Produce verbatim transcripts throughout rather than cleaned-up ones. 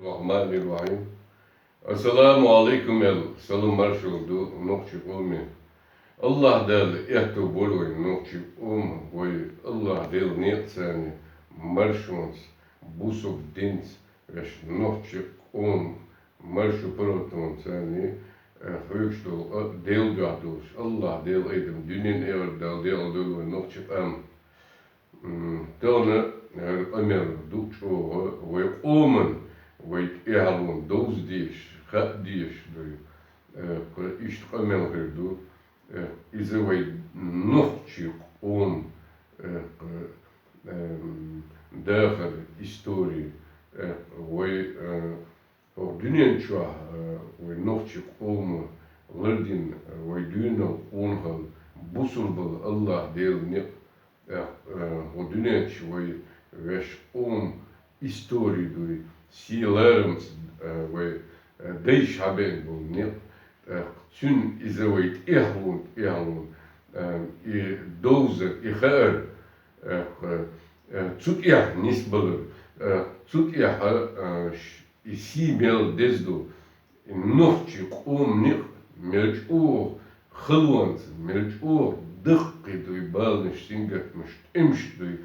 الرحمن الرحيم. السلام عليكم, аьлла, салам-маршалла ду нохчий къоме. АллахӀ Дала аьттув бойла вай нохчий къомо, вай АллахӀ Даьла некъаца, маршонца, бусалба динца вай нохчий къомо маршо паргӀатонца, э, хьоьгуш долу къа Даьла дуьхьа долуш, АллахӀ Даьла айдина дуьненан, эхартан Дала декъала дойла вай нохчий къам. М, тахана хӀара къамел ду чӀогӀа вай къоман, вай тӀаьхьалонан довза дезаш, хаа дезаш ду. Э, кху иштта къамел хир ду. Э, иза вай нохчий къоман, э, кху, эм, дахар, истори, э, вай, э, хӀокху дуьнен чохь, э, вай нохчий къомо лардина, э, вай дуьненал къонахалла, бусалбалла АллахӀ Даьла некъ, э, э, хӀокху дуьнен чу вай вай къоман истори дуй, сий-ларамца, э, вай, э, дайша хьабеана болу некъ, э, цуьнан иза вай тӀаьхьалонан, тӀаьхьалонан, э, и довзар, и хаар, э, э, цу тӀехь нисбалар, э, цу тӀехь, э, ш-, и сий мел деза ду, и нохчий къоман некъ мел чӀогӀа халонца, мел чӀогӀа даккхий дуй баланаш, сингаттамаш, тӀемаш дуй.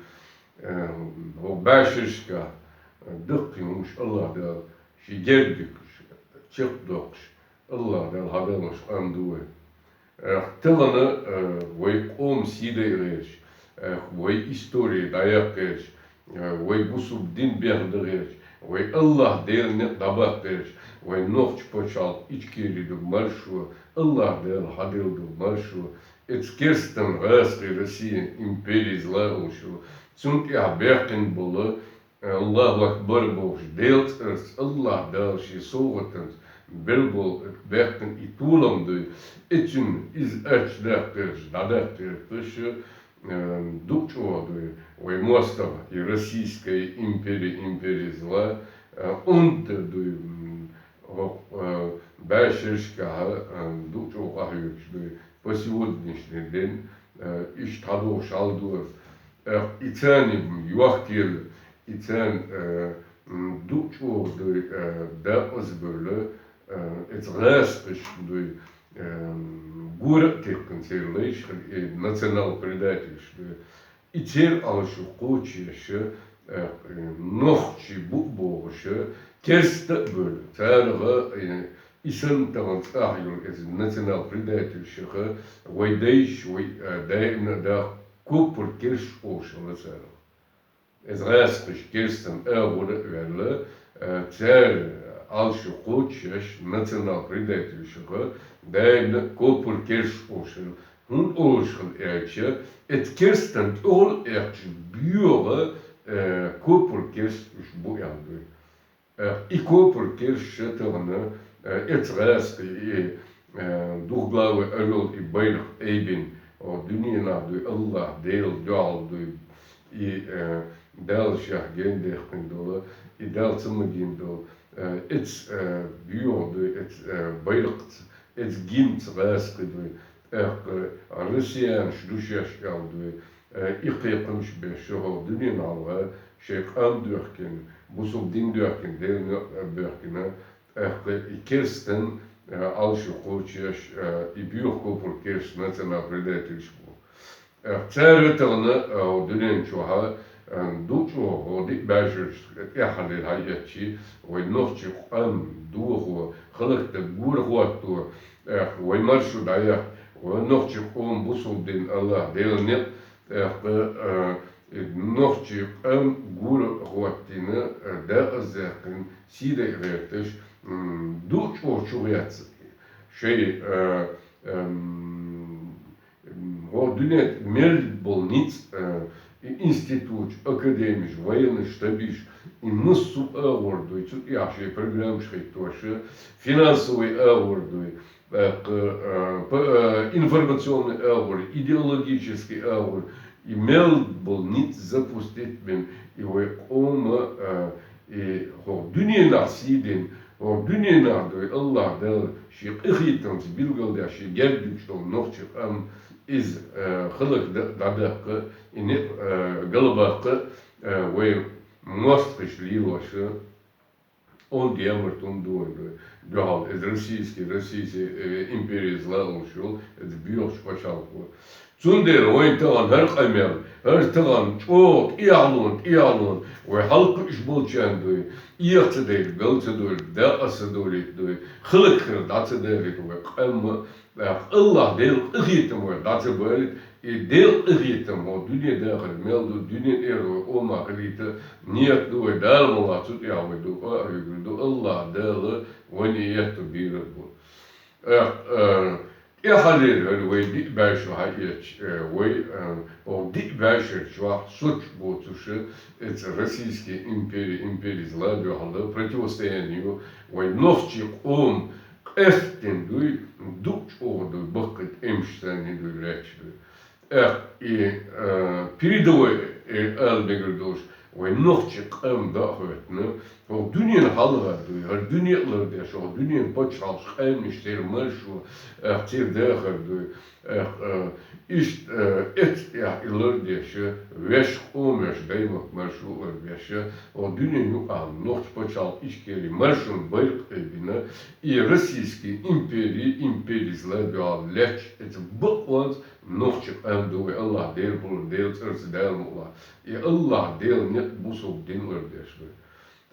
Э, хӀокху бӀешерашкахь даккхий хӀумаш АллахӀ Дала шен герга диккхаш, чекхдоккхуш, АллахӀ Дала хьадаллалц къам ду вай. Э, тахана, э, вай къоман сий дайа гӀерташ, э, вай истори дӀаяккха гӀерташ, э, вай бусалба дин бехна дан гӀерташ, вай АллахӀ Делан некъ дӀабаккха гӀерташ, вай нохчийн пачхьалкх Ичкери ду маршо, АллахӀ Дала хьаделла ду маршо, оцу керстан гӀазкхийн, Россин импери зла олуш йолу, цунна тӀехь баьккхина болу, АллахӀу акбар бохуш, Делан цӀарца АллахӀ Дала шен совгӀатанца белла болу баьккхина и толам дуй, и цуьнан иза ачча даккхарш, дӀадаккхарш, э, дукха чӀогӀа дуй. Вай мостагӀа и Российская империя, империя зла, э, онда дуй, м, хӀокху, э, бӀешерашкахь, э, дукха чӀогӀа къахьоьгуш дуй. По сегодняшний день, э, иштта хьадогӀуш хьал ду. Э, и царна йохкаелла, и царна, э, м, дукха чӀогӀа дуй, э, дакъазбевлла, э, эца гӀазкхашна дуй, э, гора а тиккхина церан лайш хила, и национал-предательш дуй. И церан Ӏалашо кхочуш, э, нохчий бу а бохуш, керста а бевлла, царах, э, и санна тахана цӀахь йолу эца национал-предательшах вай дайша, вай, э, даимна а даха коппар керсташ олуш хилла царах. Эца гӀазкхаш керстан агӀор а ваьлла, э, церан Ӏалашо кхочуш, национал-предательшах даимна а коппар керсташ олуш хилла. ХӀунда олуш хилла аьлча, эца керстан тӀехула а эккхаш боьха, э, коппар керсташ уьш бу аьлла дуй. Э, и коппар керсташ тахана, э, эца гӀазкхий, и, э, двуглавый орёл, и байракх айбина, о, дуьненахь дуй, АллахӀ Делан дуьхьал дуй, и, э, Дала шех гендаьккхина долу, и Дала ца магийна долу, э, эца, э, боьха дуй, эца, э, байракхца, эца гимнаца гӀазкхий дуй, тӀаккха россиянаш ду шаьш аьлла дуй, э, и кхайкхамаш беш, шо хӀокху дуьненан хьалха шайн къам доьхкина, бусалба дин доьхкина, Делан некъ боьхкина, тӀаккха и керстан, э, Ӏалашо кхочуш, э, и боьха коппар керсташ национал-предательш бу. Э, цара тахана, э, дуьнен чохь, э, дукха чӀогӀа хӀокху диъ бӀешерашка тӀаьххьара хьаэцчи, вай нохчийн къам дохо, халкъ дан гора хӀотто, э, вай маршо дӀаяккха, вай нохчийн къоман бусалба дин, АллахӀ Делан некъ, тӀаккха, э, и нохчийн къам гора хӀоттийна, э, дакъаздаьккхина, сий дайа гӀерташ, м, дукха чӀогӀа чу гӀоьттина шайн, э, эм, м, хӀокху дуьнен тӀе мел болу ницкъ, э, и институташ, академиш, военный штабиш, и массо а агӀор дуй, цу тӀехь шайн программаш хӀиттош, финансовый агӀор дуй, э, кху, э, п-, э, информационный агӀор, идеологический агӀор, и мел болу ницкъ запустить бина, и вай къома, э, и хӀокху дуьненахь сий дина, хӀокху дуьненахь дуй, АллахӀ Дала шен къинхетамца билгалдеш, шен герга дуьгуш долу нохчийн къам иза, э, халкъ д-, дӀадаккха, и некъ, э, галбаккха, э, вай мостагӀаш лелош, Он дӀаямарт хӀума ду вайна дуьхьал, из российский, российский, э, империя зла олуш йолу, иза боьхачу пачхьалкхо. Цундела вайна тахана хӀара къамел, хӀара тахана чӀогӀа тӀехьалонан, тӀехьалонан, вай хьалакхуьуш болчарна дуй, эха ца дайта, гал ца дойта, дакъа ца долийта дуй, хала хир дӀа ца далийта вай къам, тӀаккха АллахӀ Делан къинхетам вай дӀа ца балийта, и Делан къинхетам хӀокху дуьненан дахар мел ду, дуьненан тӀера вай къоман хилийта ният ду вай, Дала ма вац цу тӀехь вай дукха а хьоьгур ду, АллахӀ Дала вайна и этто бийр а бу. Э, э, тӀаьхьалера хӀара вай диъ бӀешо хьаэцча, э, вай, э, хӀокху диъ бӀешерчохь соцуш боцуш, эца российский импери, импери зла дуьхьал противостояние ю, вай нохчийн къоман къаьсттина дуй, дукха чӀогӀа дуй, баккхий тӀемаш санна дуй, лаьтташ дуй. ТӀаккха и, э, передовой, э, ала мегар долуш, вай нохчийн къам дӀа а хӀоьттина, хӀокху дуьненан хьалха дуй, хӀара дуьне а лардеш, хӀокху дуьненан пачхьалкхаш, къаьмнаш, церан маршо, тӀаккха церан дахар дуй, тӀаккха, э, иштта, э, эцна тӀехь и лардеш, вешан къоман, вешан даймахкан маршо а лардеш, хӀокху дуьненан юкъахь нохчийн пачхьалкх Ичкери маршонан байракх а бина, и российский импери, импери зла дуьхьал лаьтташ, эца бакъонца нохчийн къам ду вай, АллахӀ Дела, Дела цӀарца, Дала мукъалахь, и АллахӀ Делан некъ бусалба дин лардеш вай.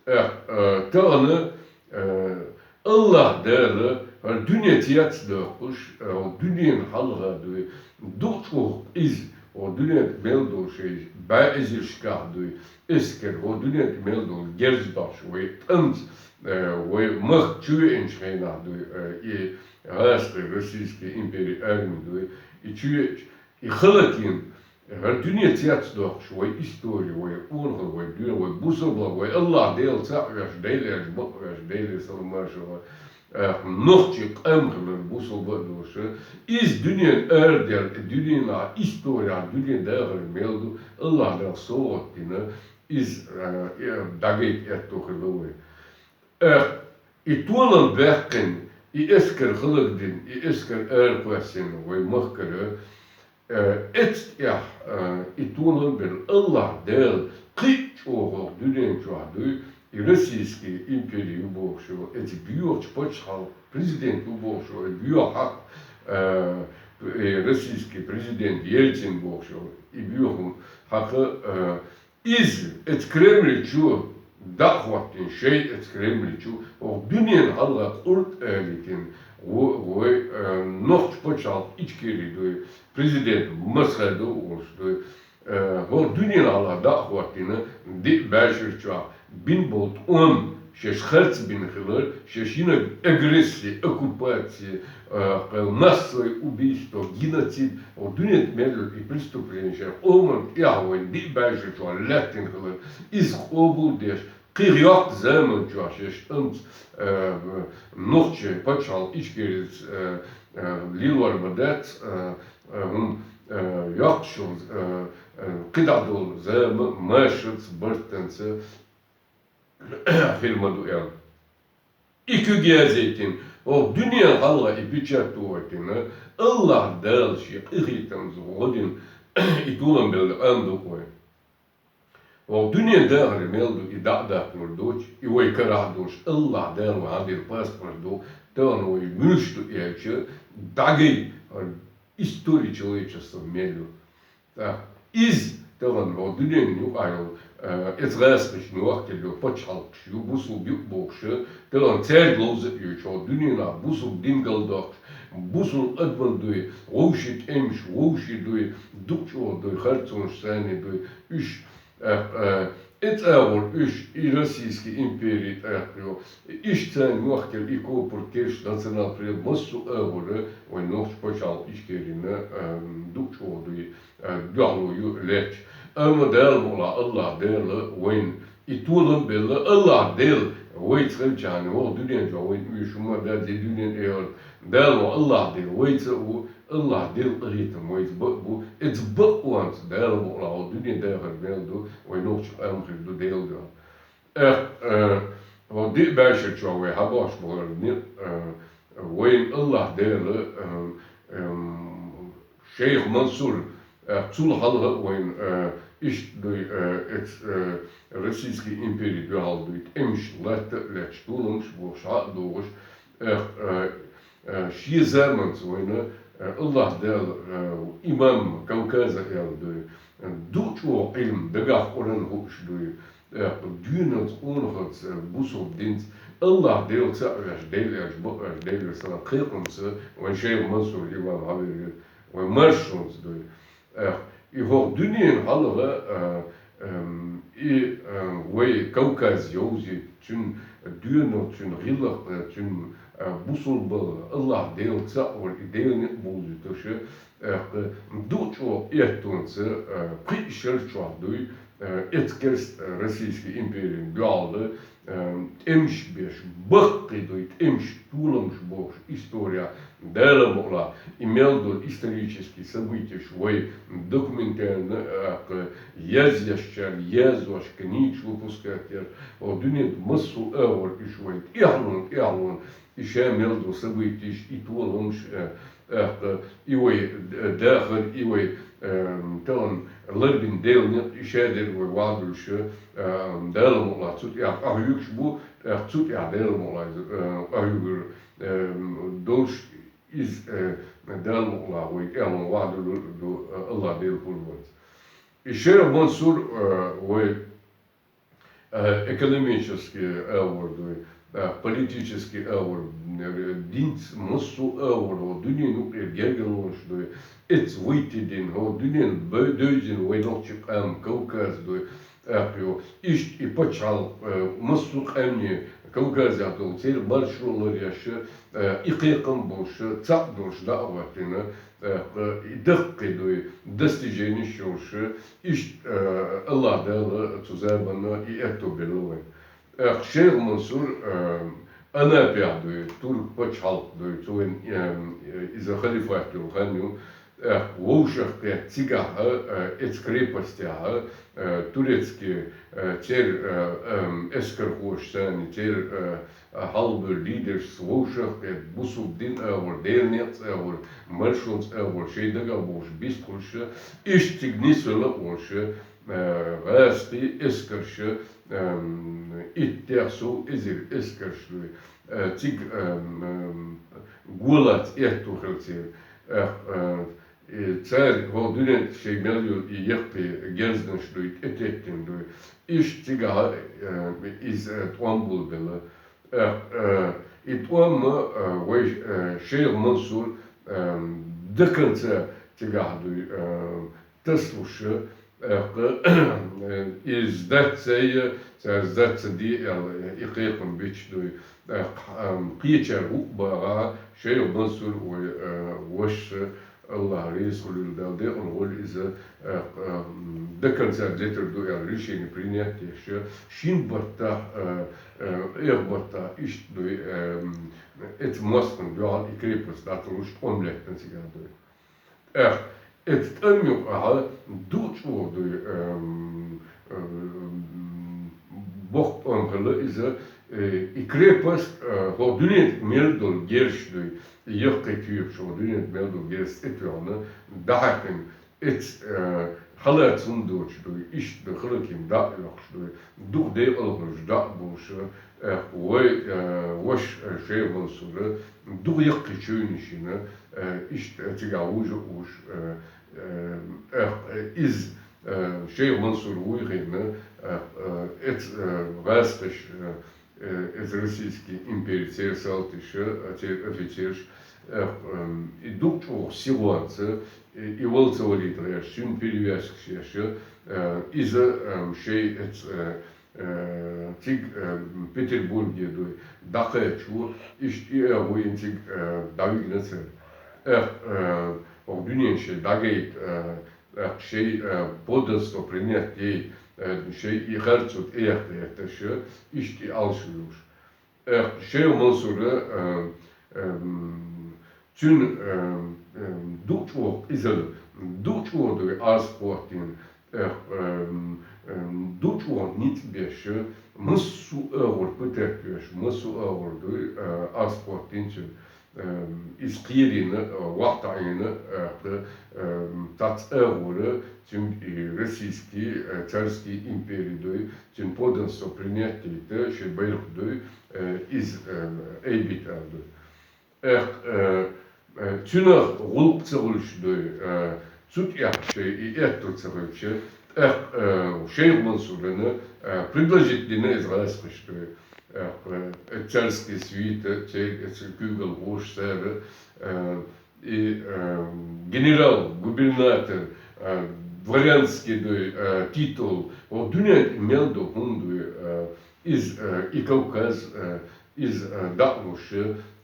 ТӀаккха, э, тахана, э, АллахӀ Дала хӀара дуьне цецдоккхуш, э, хӀокху дуьненан хьалха дуй, дукха чӀогӀа къиза, хӀокху дуьненна мел долу шайн бӀе эзаршкахь дуй эскар, хӀокху дуьненна мел долу герз бахьаш вай тӀамца, э, вай махка чу веанчу хенахь дуй, э, и гӀазкхи российский импери арми дуй, и чу веача, и хала хин, хӀара дуьне цецдоккхуш, вай истори, вай къонахар, вай доьху, вай бусалба, вай АллахӀ Дела цхьаъ веш, Делера бакъ веш, Деле салам-маршалла, э, нохчийн къам хилар бусалба а долуш, иза дуьненан арадер, дуьненан исторехь, дуьненан дахар мел ду, АллахӀ Дала совгӀат дина, иза, э, э, дӀагайта аьтто хилла вай. Э, и толам баьккхина, и эскар хала дина, и эскар аракхоьссина вай махкара, э, эцна тӀехь, э, и толам бина АллахӀ Дала кхин а чӀогӀа дуьнен чохь дуй, и российский импери ю бохуш йолу, эца боьхачу пачхьалкхан президент ву бохуш йолу, и боьха хьакха, э, и российский президент Ельцин бохуш йолу, и боьха хьакха, э, Иза эца Кремль чу дӀа а хӀоттийна, шайн эца Кремль чу, хӀокху дуьненан хьалха къурд а алийтина, во-, вай, э, нохчийн пачхьалкх Ичкери дуй, президент Масхадов волуш дуй, э, хӀокху дуьненан хьалха дӀа а хӀоттийна, диъ бӀешерчохь бина болу тӀом шаьш харц бина хилар, шаьш йинарг агрессия, оккупация, э, массовое убийство, геноцид, хӀокху дуьненна мел йолу и преступление шайн къоман тӀехь вайн диъ бӀешерчохь лаьттина хилар, иза къобалдеш, кхин йоккха заман чохь шаьш тӀамца, э, нохчийн пачхьалкх Ичкерис, э, э, лелор ма дац, э, э, хӀума, э, йоккхуш йолу, э, э, кхидӀа долу зама машарца, бартанца, хир ма ду аьлла. И куьг язийтина, хӀокху дуьненан хьалха и печать тухийтина, АллахӀ Дала шен къинхетамца гӀо дина, и толам белла къам ду вай. ХӀокху дуьненан дахар мел ду, и дӀа а даккхалур доцуш, и вай карахь долуш, АллахӀ Дала вай хьан дина паспорт ду, тахана вай муьлш ду аьлча, дӀагай, хӀара история человечества мел ю. ТӀаккха иза тахана хӀокху дуьненна юкъахь йолу, э, эца гӀазкхичун йохкелла йолу пачхьалкхаш ю, бусалба ю бохуш, тахана цаьрга ловза а йойтуш, хӀокху дуьненахь бусалба дин галдоккхуш, бусалба адаман дуй, вовшийн тӀемаш, вовшийн дуй, дукха чӀогӀа дуй, харцонаш санна дуй, уьш, э, э, эца агӀор уьш, и Российский импери тӀаккха йо, иштта царна йохкелла и копург, керш, национал-предал, массо а агӀора вайн нохчийн пачхьалкх Ичкерина, э, дукха чӀогӀа дуй. Э, дуьхьало ю лаьтташ. Амма Дала мукъалахь, АллахӀ Дала вайна и толам а белла, АллахӀ Дала вайца хилчахьана, хӀокху дуьнен чохь вайна оьшуш хӀума а дац, и дуьнен а, эхарт а. Дала мукъалахь, АллахӀ Дела вайца а ву, АллахӀ Делан къинхетам вайца бакъ бу, эца бакъонца Дала мукъалахь, хӀокху дуьнен дахар мел ду, вайн нохчийн къам хир ду Делан дуьхьа. Эх, э, хӀокху диъ бӀешерчохь вай хьабохуш болу некъ, э, вайна АллахӀ Дала, э, эм, шайх Мансур, э, цул хьалха а вайна, э, Иштта дуй, э, эц, э, Российский импери дуьхьал дуй, тӀемаш латта а лаьтташ, толамаш бохуш, хьа а догӀуш, эх, э, э, шен заманца вайна, э, Аллахь Дала, э, имам Кавказа аьлла дуй, э, ду чӀогӀа Ӏилма, дагахь Къуръан хууш дуй, эх, доьналца, къонахалца, э, бусалба динца, Аллахь Дела цаӀ веш, Дела аьлча, бакъ аьлча, Дела веш, салам, кхайкхамца, вайн шайх Мансур имам хьавер вай маршонца дуй. Эх, и хӀокху дуьненан хьалха, а, эм, и, а, вай Кавказ йовзийта, цуьнан доьналла, цуьнан гӀиллакх, цуьнан, а, бусалбалла, Аллахь Дела цаӀ вар, и Дела некъ бовзуьйтуш, эх, ду чӀогӀа эттонца, а, пхи шар чохь дуй, а, эц керста Российский империн дуьхьал, а, тӀемаш беш, баккхий дуй, тӀемаш, толамаш бохуш история, Дала мукъалахь, и мел долу исторический событияш вай документально, э, язъеш, язъеш, книгаш выпускать еш, о, дуьненан массо а агӀор уьш вай тӀаьхьалонна, тӀаьхьалонна, и ша мел долу событияш, и толамаш, э, э, и вай, э, дахар, и вай, э, тахана ларбина Делан некъ, и ша дерг вай вахьдуьллуш, э, Дала мукъалахь, цу тӀехь къахьоьгуш бу, тӀаккха цу тӀехь Дала мукъалахь, э, къахьоьгур, э, долуш, иза, э, Дала мукъалахь вай тӀаьхьалонна вахьдуьллур ду, э, Аллахь Дела пурбанца. И шайх Мансур, э, вай, э, экономический агӀор дуй, э, политический агӀор, э, динца массо а агӀор, дуьненан юкъера гергарлонаш дуй, эца вайтидина, хӀо дуьненан бой-, девзина вай нохчийн къам Кавказ дуй, тӀаккха йо, иштта и пачхьалкх, э, массо а къаьмнийн Кавказехь долу церан маршо ларъеш, э, и кхайкхам болуш, цхьаъ долуш дӀа а хӀоттийна, э, и даккхий дуй, достиженеш йолуш, иштта, э, Аллахь Дала цу заманна и аьтто белла вайн. Э, шайх Мансур, э, Анапехь дуй, турк пачхьалкх дуй, цу вайн, э, иза халифат йолу хан ю, Эх, вовшах кхетта цигахь, э, эца крепостехь, э, турецкий, э, церан, э, эм, эскархоша санна, церан, э, хьалхабевлла лидершца вовшах кхетта, бусалба дин агӀор, Делан некъаца агӀор, маршонца агӀор, шайн дагахь болуш бистхуьлуш, иштта цига нисвелла а волуш, э, гӀазкхий эскарш, эм, иттех сов эзар эскарш дуй, э, цига, эм, эм, голаца этто хилла церан. Эх, э, И цара хӀокху дуьнен тӀе шайн мел йолу и яккхий герзнаш дуй, тӀететтина дуй. Иштта цигахь, э, иза, э, тӀом болабелла. Э, э, и тӀом, э, вай, э, шайх Мансур, э, даканца цигахь дуй, э, таслуш, э, иза дац ца е, цара дац ца де аьлла, и кхайкхам бича дуй. Э, кхечара гӀу а багӀа, шайх Мансур вай, э, вашас, Аллахь реза хуьлийла Далла, декъана гӀур иза, э, э, даканца летар ду аьлла решение принять деш, шин баттахь, э, э, эх баттахь иштта дуй, э, эца мостагӀна дуьхьал и крепость дӀаталуш тӀом лаьттина цигахь дуй. Эх, эца тӀам юкъахь ду чӀогӀа дуй, эм, эм, боккха тӀом хилла иза, э, и крепость, э, хӀокху дуьнен тӀе мел долу герзаш дуй, и яккхий тоьпаш хӀокху дуьнен тӀе мел долу герзаш тӀетоьхна, дӀахьаькхина, эца, э, халаца хӀума доцуш дуй, иштта халакийн дӀа а йоккхуш дуй, дукха декъалхуш дӀа а болуш, Эх, вай, э, ваша, э, шайх Мансура дукха яккхий чевнаш йина, э, иштта, э, цигахь вужа а вуш, э, э, эх, э, иза, э, шайх Мансур вуй хиъна, эх, э, эца, э, гӀазкхаша, э, э, эца Российский импери церан салташа, э, церан офицераш, эх, эм, и дукха чӀогӀа сихонца, и, и вала ца валийта гӀерташ, цуьнан перевязкаш еш, э, иза, эм, шайн эца, э, Э, цига, э, Петербурге дуй, дӀакхачо, иштта и а вуйна цига, э, дӀавигна цара. Эх, э, хӀокху дуьнен шайн дӀагайта, э, эх, шайн, э, подданство принять яйта, э, шайн и харцо тӀеэха гӀерташ, иштта и Ӏалашо йолуш. Эх, шайх Мансура, э, эм, цуьнан, эм, эм, ду чӀогӀа къизалла, ду чӀогӀа дуй Ӏазап хӀоттийна, эх, эм, эм, ду чӀогӀа ницкъ беш, массо а агӀор патетта веш, массо а агӀор дуй, э, Ӏазап хӀоттийна цуьнан. эм, из кхерийна, э, вахтаӀийна, э, кхы, эм, цац агӀора, цуьнга и российский, э, царский импери дуй, цуьнан подданство принять дайта, шен байракх дуй, э, из, э, айбита ала дуй. Эх, э, э, цуьнах гӀуллакх ца хуьлуш дуй, э, цу тӀехь шай и аьттув ца хилча, тӀаккха, э, шайх Мансурана, э, предложить дина из гӀазкхашта дуй. Эх, э, царский свита, церга, цу куьйгалхоша цара, э, и, э, генерал-губернатор, э, дворянский дуй, э, титул, о, дуьнен тӀа мел ду хӀума дуй, э, из, э, и Кавказ, э, из, э, дӀа а луш,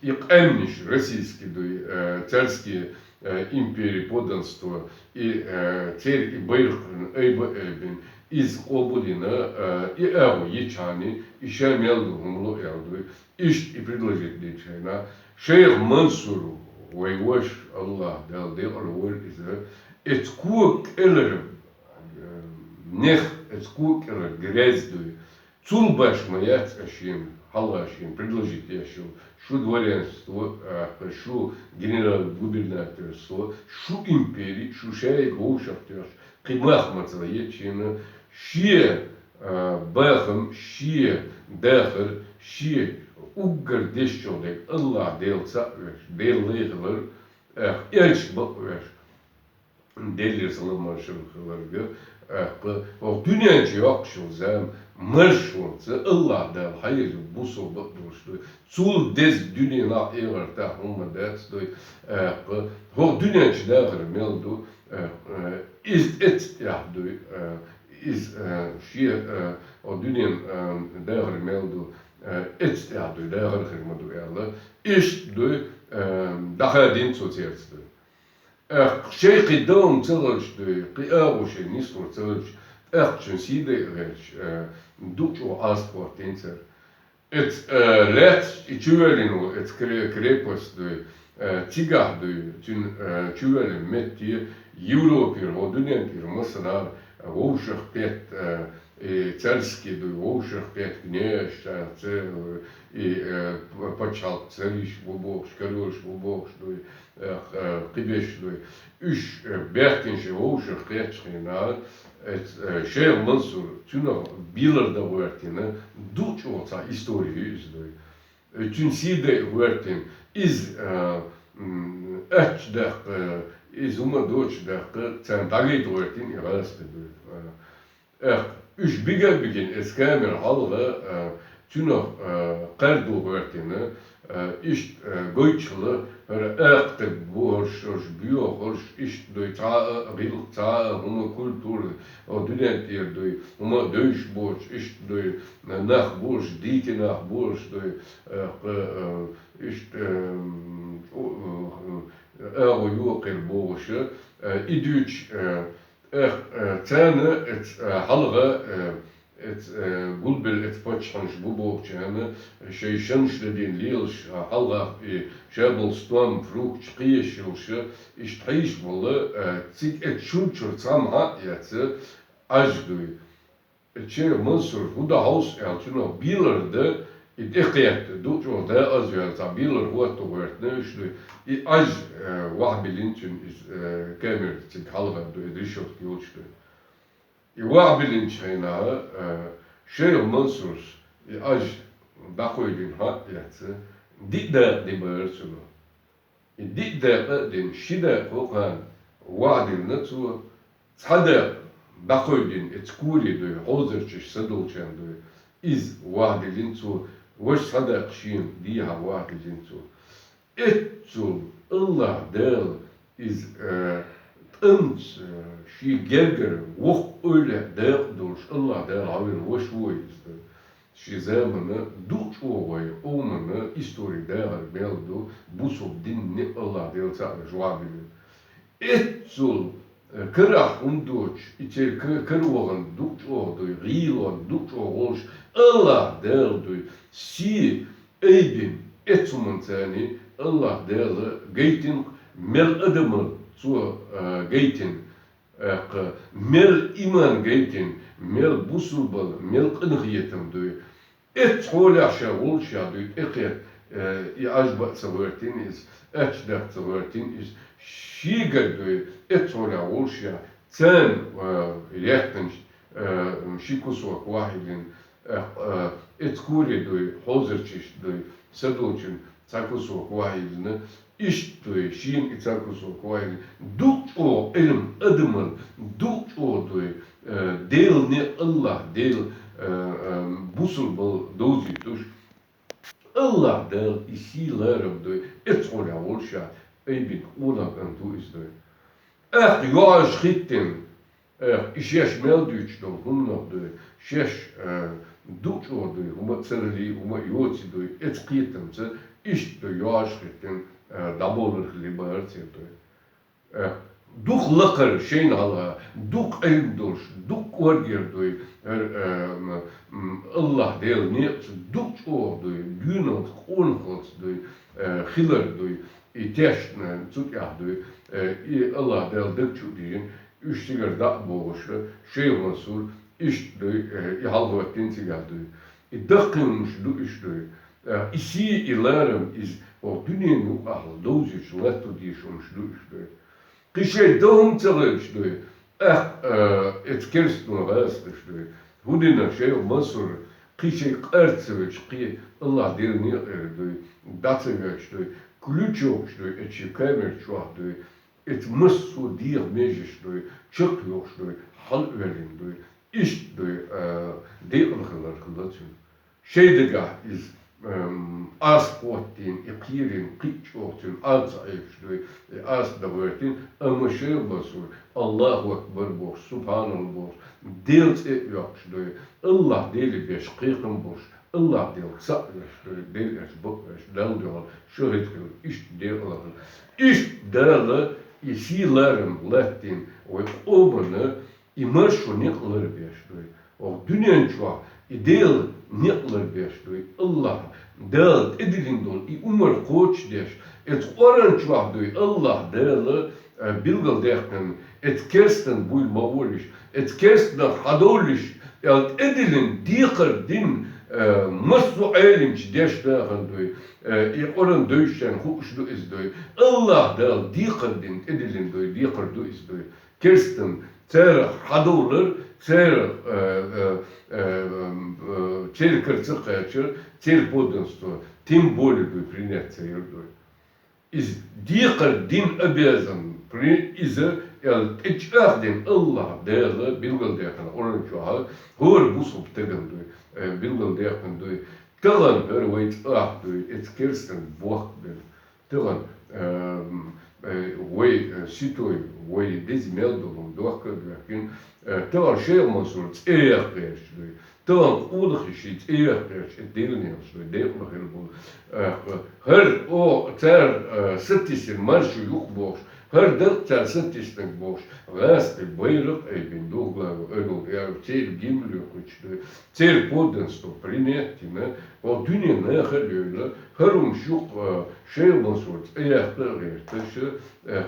и къаьмнаш российский дуй, э, царский, э, импери, подданство, и, э, церан и байракх айба а айбина, из къобал а йина, э, и агӀо йичхьана, и ша мел ду хӀума лу аьлла дуй. Иштта и предложить динчу хенахь, шайх Мансур, вай ваша, АллахӀ Дала декъала войла иза, эцу кога кӀелара, э, нех, эцу кога кӀелара грязь дуй. Цул баш ма яц аш шена, хьалха шена предложить еш йолу, шу дворянство, а, шу генерал-губернаторство, шу импери, шу шайга вовшах тоьхча, кхин мах ма ца хета шена, шен, а, бахам, шен дахар, шен уггар дезачух дерг АллахӀ Дела цхьаъ веш, Делан лай хилар, а, элча бакъ веш. Делера салам-маршалла хиларга, а, кху, хӀокху дуьнен чу йоккхуш йолу зама маршонца АллахӀ Дала хьайза бусалба а долуш дуй. Цул деза дуьненахь а, эхартахь а хӀума дац дуй, а, кху, хӀокху дуьнен чу дахар мел ду, а, а, иза эцна тӀехь дуй, а, иза, а, шен, а, хӀокху дуьнен, а, дахар мел ду, а, эцна тӀехь дуй, дахар хир ма ду аьлла. Иштта дуй, а, дӀахадийна цо церца дуй. Эх, шайн кхин дан хӀума ца хилча дуй, кхин агӀо шайн нислур ца хилча, тӀаккха цуьнан сий дайа гӀерташ, э, ду чӀогӀа Ӏазап хӀоттийна цара. Эцу, э, лаьцна и чувоьллина волу эцу кре-, крепость дуй, э, цигахь дуй, цуьнан, э, чувоьллина метте Европера, хӀокху дуьнен тӀера массанхьа вовшах кхетта, э, и царский дуй, вовшах кхетта князь, э, ца-, и, э, п-, пачхьалкх цариш бу бохуш, королаш бу бохуш дуй, э, э, кхиберш дуй. Уьш, э, баьхкина шайн вовшах кхеттачу хенахь, эц-, э, шайх Мансур цуьнах бийлар дан гӀоьртина, ду чӀогӀа цхьа истори ю иза дуй. Э, цуьнан сий дайа гӀоьртина, иза, э, м, аьттачу даккха, иза хӀума доцуш даккха, царна дӀагайта гӀоьртина и гӀазкхи дуй. Э, Эх, уьш бига а бигина эцу камера хьалха, а, цуьнах, а, кхаьрдо гӀоьртина, а, иштта, а, гойтуш хилла, хӀара акхатаг бу хӀорш, хӀорш боьха хӀорш, иштта дуй, цхьа а гӀиллакх, цхьа а хӀума, культура, о, дуьнен тӀера дуй, хӀума а девзаш боцуш, иштта дуй, нах бу хӀорш, дийти нах бу хӀорш дуй, а, кху, а, иштта, а, м, у, а, агӀо йоккхур бохуш, а, и дуьйцуш, а, Эх, э, царна эц-, э, хьалха, э, эц-, э, гулбелла эц паччахьаш бу бохучарна, шайн шанаш дадийна лелаш, э, хьалха и шаболу стом, фрукташ кхиеш йолуш, иштта хьийзаш болу, э, цига эц шун чуьра цхьамма хьа а эца, Ӏаж дуй. Эц шайх Мансур хӀун дан хьовса аьлла, цуьнах бийлар дан, и тӀекхетта, ду чӀогӀа дакъаза ваьлла, цхьа бийлар хӀотто гӀоьртина уьш дуй. И Ӏаж, э, вахьа биллина цуьнан иза, э, камера цига хьалха дуй, иза решетка йолуш дуй. И вахьа биллинчу хенахь, э, шайх Мансурс и Ӏаж дӀакхойдина хьа а эца, диъ дакъа дина бара цуьнан. И диъ дакъа а дина, ши дакъа хӀокхарна вахьа диллина цо, цхьа дакъа дӀакхойдина, эца кури дуй, хьовзарчаш са долчарна дуй, иза вахьа диллина цо, важа цхьа дакъа шена дехьа вахьа диллина цо. Эццул АллахӀ Дала иза, э, тӀамца, э, шен гергара воккха эвлаяъ дакъа долуш АллахӀ Дала хьавина ваша ву иза. Шен заманна ду чӀогӀа вай къоманна истори дахар мел ду, бусалба динна АллахӀ Дела цхьаъ веш вахьа биллина. Эццул, э, карахь хӀума доцуш, и церан ка-, кара вахана ду чӀогӀа дуй, гӀийла вахана ду чӀогӀа волуш, АллахӀ Дала дуй, сий айбина, эцу хӀуманца АллахӀ Дала гайтина, мел адамал цо, э, гайтина. Эккха, мел иман гайтина, мел бусулбал, мел къинхетам дуй. Эццу хьолехь ша волуш ша дуй тӀекхетта, Э, и Ӏаж баа ца гӀертина иза, аьчдаккха ца гӀертина иза, шийгара дуй, эццолехь волуш яхь, царна, э, яьккхинчу, э, ши кусок вахьийлина, э, э, эцкуре дуй, хьозарчаш дуй, садочун цхьа кусок вахьийлина, иштта дуй, шена и цхьа кусок вахьийлина, дукха чӀогӀа Ӏилма адамал, дукха чӀогӀа дуй, э, Делан некъ, Аллах, Дела, э, э, бусалбал довзуьйтуш, Аллах Дала и сий ларам дуй, эццолехь волуш яхь, айбина къонах кӀант ву иза дуй. ТӀаккха йоӀаш хӀиттина, эх, и шаьш мел дуьйцуш долу хӀуманах дуй, шаьш, э, дукха чӀогӀа дуй, хӀума а ца лелий, хӀума а йоций дуй, эцу кхетамца иштта дуй йоӀаш хӀиттина, э, дӀаболларх либарций дуй. Э, дукха лакхара шайна хьалха, дукха Ӏилма долуш, дукха кӀоргера дуй, э, э, м, м, Аллах Делан некъаца дукха чӀогӀа дуй, доьналц, къонахалц дуй, э, хилар дуй, и тешна цу тӀехь дуй, э, и Аллах Дала даг чу а дийна, уьш цигара дӀа а богӀуш, шайх Мансур иштта дуй, э, и хьалхӀоьттина цигахь дуй. И даккхий хӀумаш ду уьш дуй. Э, и сий, и ларам иза, хӀокху дуьненан юкъахь довзуьйтуш латто дезаш хӀумаш ду уьш дуй. Кхин шайн дан хӀума ца хилча дуй, тӀаккха, э, эцу керстанан гӀазкхаша дуй. ХӀун дина шайх Мансур, кхин шайн къар ца велча, кхин Аллах Делан некъера дуй, дӀа ца воьдуш дуй, ключ йоккхуш дуй, эцу шен камер чохь дуй, эцу массо а дегӀан межаш дуй, чекхйохуш дуй, хьала а воьллина дуй. Иштта дуй, э, декъала хилар хилла цуьнан. Шайн дагахь иза, эм, аст хӀоттийна, и кхерийна кхин а чӀогӀа цуьнан Ӏад ца Ӏехаш дуй, и аст дан гӀоьртина, амма шайх Мансур, Аллаху акбар бохуш, субхьаналла бохуш, Делан цӀе а йоккхуш дуй, Аллах Деле беш кхайкхам болуш, Аллах Делах цхьаъ веш дуй, Дела аьлча бакъ веш, Далла дуьхьал шахӀид хилла, иштта декъала хилла. Иштта Дала и сий ларам латтийна вай къомана, и маршо некъ ларбеш дуй. ХӀокху дуьнен чохь и Делан некъ ларбеш дуй. Аллах Дала тӀедиллина долу и умар кхочушдеш. Эцу Къуръан чохь дуй. Аллах Дала, э, билгалдаьккхина, эцу керстан буй ма волуш, эцу керстанах хьадовлуш, аьлла тӀедиллина декхар дина, э, массо а Ӏелимчу деш дахана дуй. Э, и Къуръан девзачарна хууш ду иза дуй. Аллах Дала декхар дина тӀедиллина дуй, декхар ду иза дуй. Керстан церах хьадовлар, церах, э, э, э, э, церан карца кхачар, церан подданство, тем более дуй принять ца яр дуй. Иза декхар дина обязан при-, иза, аьлла, тӀечӀагӀдина Аллах Дала билгалдаьккхина Къуръан чохь, хӀора бусалба стагана дуй, э, билгалдаьккхина дуй. Тахана хӀара вай цӀахь дуй, эцу керстан бохк бина. Тахана, э, э, вай, э, ситой, вай деза мел долу хӀума дохка а доьхкина, э, тахана шайх Мансур цӀе яккха гӀерташ дуй. Тахана къонахий ши цӀе яккха гӀерташ, эцу дегӀанехаш дуй, декъала хир болу. Э, хӀара, о, цара, э, сатийсина маршо юкъа бохуш, хӀара дакъа цара сатийснарг бохуш, гӀазкхи байракх айбина дугӀу глава, ойла, я, церан гимн лоькхуьйтуш дуй. Церан подданство принять дина, хӀокху дуьненан наха а левлла, хӀара хӀумаш юкъа, э, шайх Мансур цӀе яккха а гӀерташ, э,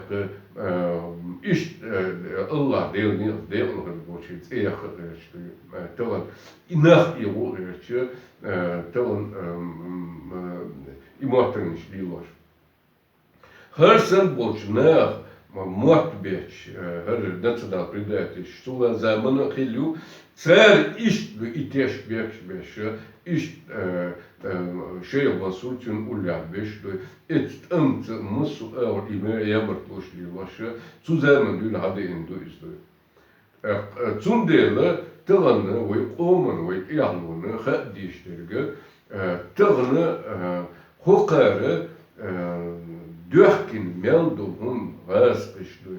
э, иштта, э, Аллах Делан некъаца декъала хир болчийн цӀе яккха а гӀерташ дуй, э, тахана и нах а гӀо а гӀерташ, э, тахана, э, м, э, и моттаргаш лелош. ХӀара санна болчу наха ма-, мотт бетташ, э, хӀара национал-предательш цула замана а хилла ю, цара иштта ду и теш бекхаш беш, иштта, э, э, шайх Мансур цуьнан уллехь беш ду, эцу тӀамца массо а агӀор и ме-, ямартлуш лелош, цу заман дуьйна хьадеана ду иза ду. Э, э, цундела тахана вай къомана, вай тӀехьалонна хаа дезаш дерг, э, тахана, э, хӀокхара, э, доьхкина мел долу хӀума гӀазкхиш ду.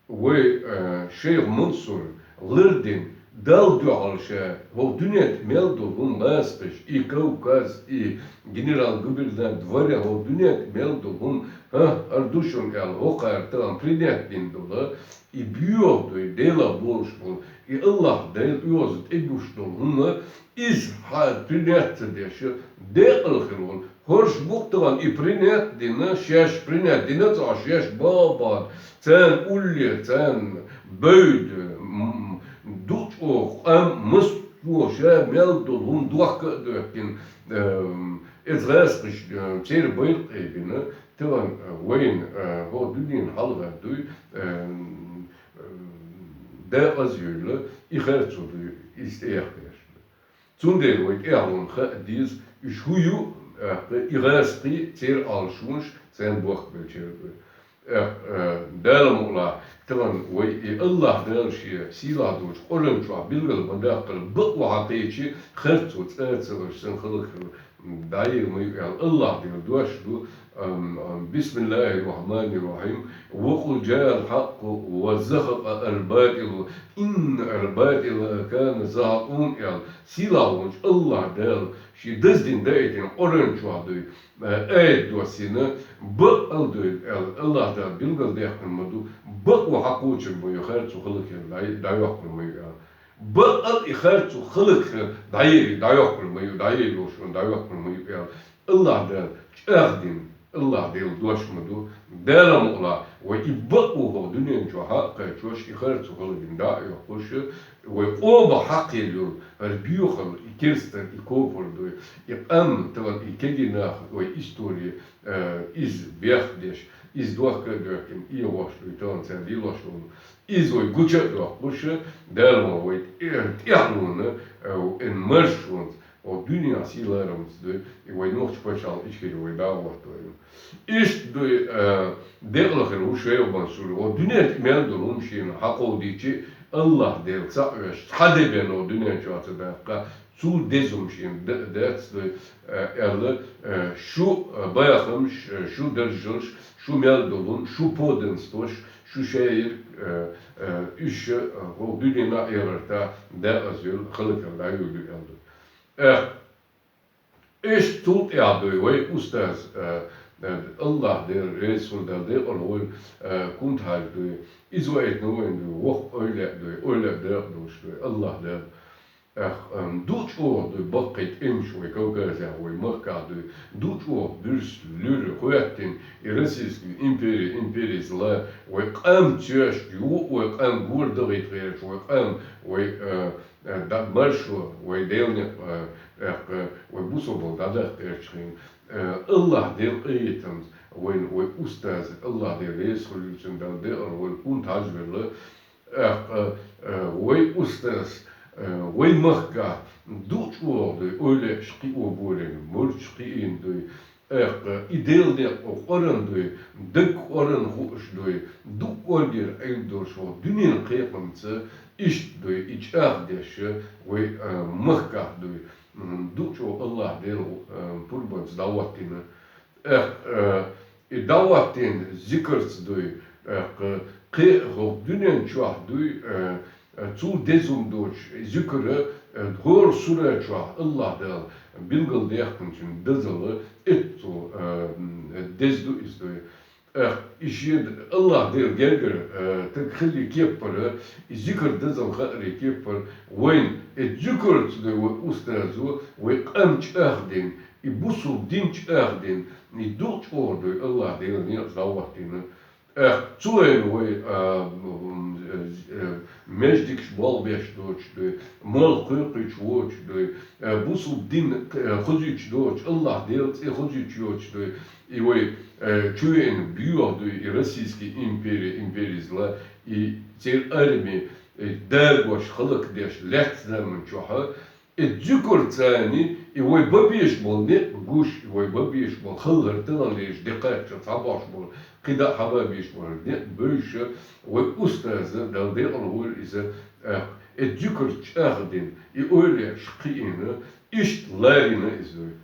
Вай, э, шайх Мансур лардина, Далла дуьхьал ша, хӀокху дуьнен тӀе мел долу хӀума гӀазкхиш, и Кавказ, и генерал-губернатор дворе, хӀокху дуьнен тӀе мел долу хӀума, хӀа, хӀара ду шуна аьлла, хӀокхара тахана принять дина долу, и боьха дуй, Делах болуш болу, и Аллах Дела оьгӀаз тӀегуш долу хӀума, иза хьан принять ца деш, декъала хир волу. ХӀорш бу-кх тахана и принять дина, шаьш принять дина цкъа, шаьш баха бахана, царна улле, царна бевда, м, м, дукха чӀогӀа къам, массо а ша мел долу хӀума дохка а доьхкина, эм, Эцу гӀазкхаша, э, церан байракх а бина, тахана, э, вайна, э, хӀокху дуьненан хьалха дуй, э, э, декъаза йойла, и харцо дуй, иза тӀеяхъеш. Цундела вай тӀаьхьалонна хаа деза, уьш хӀун ю, э, и гӀазкхий, церан Ӏалашонаш, царна бохкабеллачеран дуй. Э, э, Дала мукъалахь, тахана вай и АллахӀ Дала шен сийлахь долчу Къуръан чохь билггал ма-даккхара, бакъо хьакхечи, харцо цӀа а ца луш, сан хала хир, дӀаелла ма ю аьлла, АллахӀ Делан дош ду, ам, ам, بسم الله الرحمن الرحيم، وقل جاء الحق وزهق الباطل إن الباطل كان زهوقا аьлла, сийлахь волчу АллахӀ Дала шен даздина даийтина Къуръан чохь дуй, э, аят доссийна, бакъ а дуй, аьлла, АллахӀ Дала билгалдаьккхина ма ду, бакъо хьакхочур ма ю, харцо хала хир, дӀа-, дӀайоккхур ма ю аьлла. Бакъ а и харцо хала хир, дӀаели, дӀайоккхур ма ю, дӀаели йолуш ю, дӀайоккхур ма ю аьлла. АллахӀ Дала чӀагӀдина, АллахӀ Делан дош ма ду. Дала мукъалахь, вай и бакъо хӀокху дуьнен чохь хьакхачош, и харцо хала дина дӀа а йоккхуш, вай къома хьакхелла йолу хӀара боьхалла, и керстан, и кофар дуй, и къам, тахана и кегий нах, вай истори, э, иза бехдеш, иза дохка а доьхкина, эгӀош дуй, тахана цара лелош волу. Иза вай гуча а доккхуш, Дала ма вай тӀе-, тӀаьхьалонна, э, эн маршонца, хӀокху дуьненахь сий-ларамца дуй, и вай нохчийн пачхьалкх Ичкери вай дӀа а хӀоттавайна. Иштта дуй, э, декъала хир ву Шайх Мансур, хӀокху дуьнен тӀе мел долу хӀума шена хьакховдийчи, АллахӀ Дела ца а оьшуш, цхьа де бен хӀокху дуьнен чохь ца даккха, цул деза хӀума шена д-, дац дуй, э, аьлла, э, шу, э, бахамаш, э, шу даржалш, шу мел долу хӀума, шу подданствош, шу шаерг, э, э, уьш, э, хӀокху дуьненахь а, эхартахь а декъаза йойла, хала хир дӀайойла аьлла ду. Э, Иштта цул тӀаьхьа дуй вай устаз, э, э, АллахӀ Дела реза хуьлда, Дала декъала войла, э, Кунта-Хьаьжа дуй. Иза ваийтина вайна дуй, воккха эвлаяъ дуй, эвлаяъ декъа долуш дуй, АллахӀ Дела. Эх, эм, ду чӀогӀа дуй баккхий тӀемаш вай Кавказехь, вай махкахь дуй. Ду чӀогӀа буьрса, луьра, хӀоьттина и Российская империя, империя зла, вай къам цоьшта юкъа, вай къам гора дахийта гӀерташ, вай къам, вай, э, э, дан маршо, вай Делан некъ, э, эккха, вай бусалба дӀадаккха гӀерташ хилла. Э, АллахӀ Делан къинхетамца вайна, вай устаз, АллахӀ Дела реза хуьлийла цунна, Дала декъала войла, Кунта-Хьаьжа велла. Эккха, э, вай устаз, э, вай махкахь ду чӀогӀа дуй, эвлаяаш кхио борийна, мурдаш кхиийна дуй. Эккха, и Делан некъ Къуръан дуй, дагга Къуръан хууш дуй, дукха кӀоргера Ӏилма долуш волу дуьненан кхайкхамца, иштта дуй, и чӀагӀдеш вай, э, махкахь дуй. М, ду чӀогӀа АллахӀ Дела, э, пурбанца дӀахӀоттийна. Эккха, э, и дӀахӀоттийна зикарца дуй, эккха, кхе а хӀокху дуьнен чохь дуй, э, э, цул деза хӀума доцуш, и зикар, э, хӀора сура чохь АллахӀ Дала билгалдаьккхинчун дазалла эццул, э, м, деза ду иза дуй. Эх, и шен АллахӀ Дела гергара, э, таг хилли кеппара, и зикар дазалла хаари кеппара, вайна, и зикарца дуй вай устазо, вай къам чӀагӀдина, и бусалба дин чӀагӀдина, и ду чӀогӀа дуй АллахӀ Делан некъаца дӀахӀоттийна. Эх, цу вайна вай, а, м, э, э, маьждигаш болх беш доцуш дуй, молла кхойкхуьйтуш воцуш дуй, э, бусалба дин, э, хозуьйтуш доцуш, АллахӀ Делан цӀе хозуьйтуш йоцуш дуй, и вай, э, чу веана боьха дуй, и Российская империя, империя зла, и церан арми, э, дагош, хӀаллакдеш лаьттачу заман чохь, и зуькар царна, и вай бан безаш болу некъ гуш, и вай бан безаш болу хала хӀара тахана лелаш де кхаччалц хьабохьуш болу, кхидӀа а хьабан безаш болу некъ бевзаш, вай устаза, Дала декъала войла иза, э, и зуькар чӀагӀдина, и эвлаяаш кхиийна, иштта ларийна иза вай.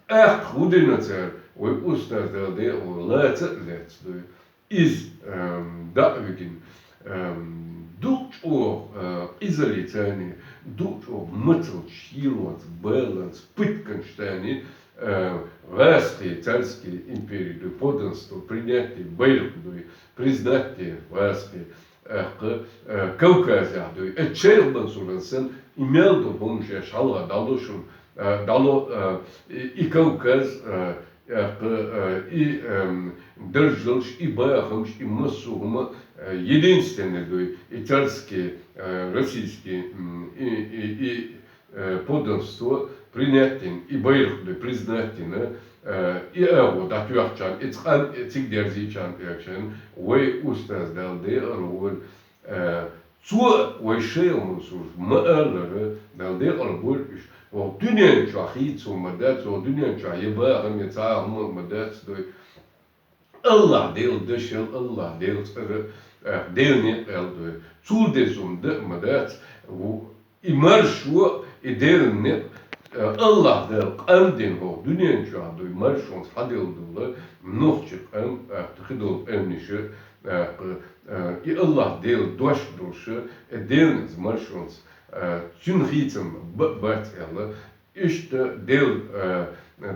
ТӀаккха хӀун дина цара, вай устаз, Дала декъала войла, лаца а лаьцна дуй. Иза, эм, дӀа а вигина, эм, дукха чӀогӀа, э, къизаллица царна, дукха чӀогӀа мацаллица, шелонца, баланца, пытканаш царна, э, гӀазкхий, царский империя дуй, подданство, принятие байракх дуй, признать де гӀазкхий, э, кхы, э, Кавказехь дуй. Э, Шайх Мансуран санна, и мел долу хӀуманаш шаьш хьалха дӀало шуна, э, дӀало, э, и, и Кавказ, э, э, кхы, э, и, эм, даржалш, и бахамаш, и массо а хӀума, э, единственный дуй, и царский, э, российский, м, и, и, и, э, подданство, принять дина, и байракх дуй признать дина, э, и агӀо дӀатоьхчарна, и цкъан, и цига дерзийчарна тӀехьашен, вай устаз Дала декъала волва, э, цо вай шайх Мансура ма аллара, Дала декъала болва уж. Вай дуьнен чу хийца хӀума ма дац, вай дуьнен чу я бахам, я цхьа хӀума ма дац дуй. Аллахь Делан дашал, Аллахь Делан цӀерал, э, Делан некъал дуй. Цул деза хӀума да а ма дац, ву-, и маршо, и Делан некъ, э, Аллахь Дала къам дина хӀокху дуьнен чохь дуй, маршонца хьаделла дола нохчийн къам, э, хи долу къаьмнаш, э, э, и Аллахь Делан дош долуш, э, Делан иза маршонца, э, цуьнан хийцам ба-, бац аьлла, Иштта Делан, э,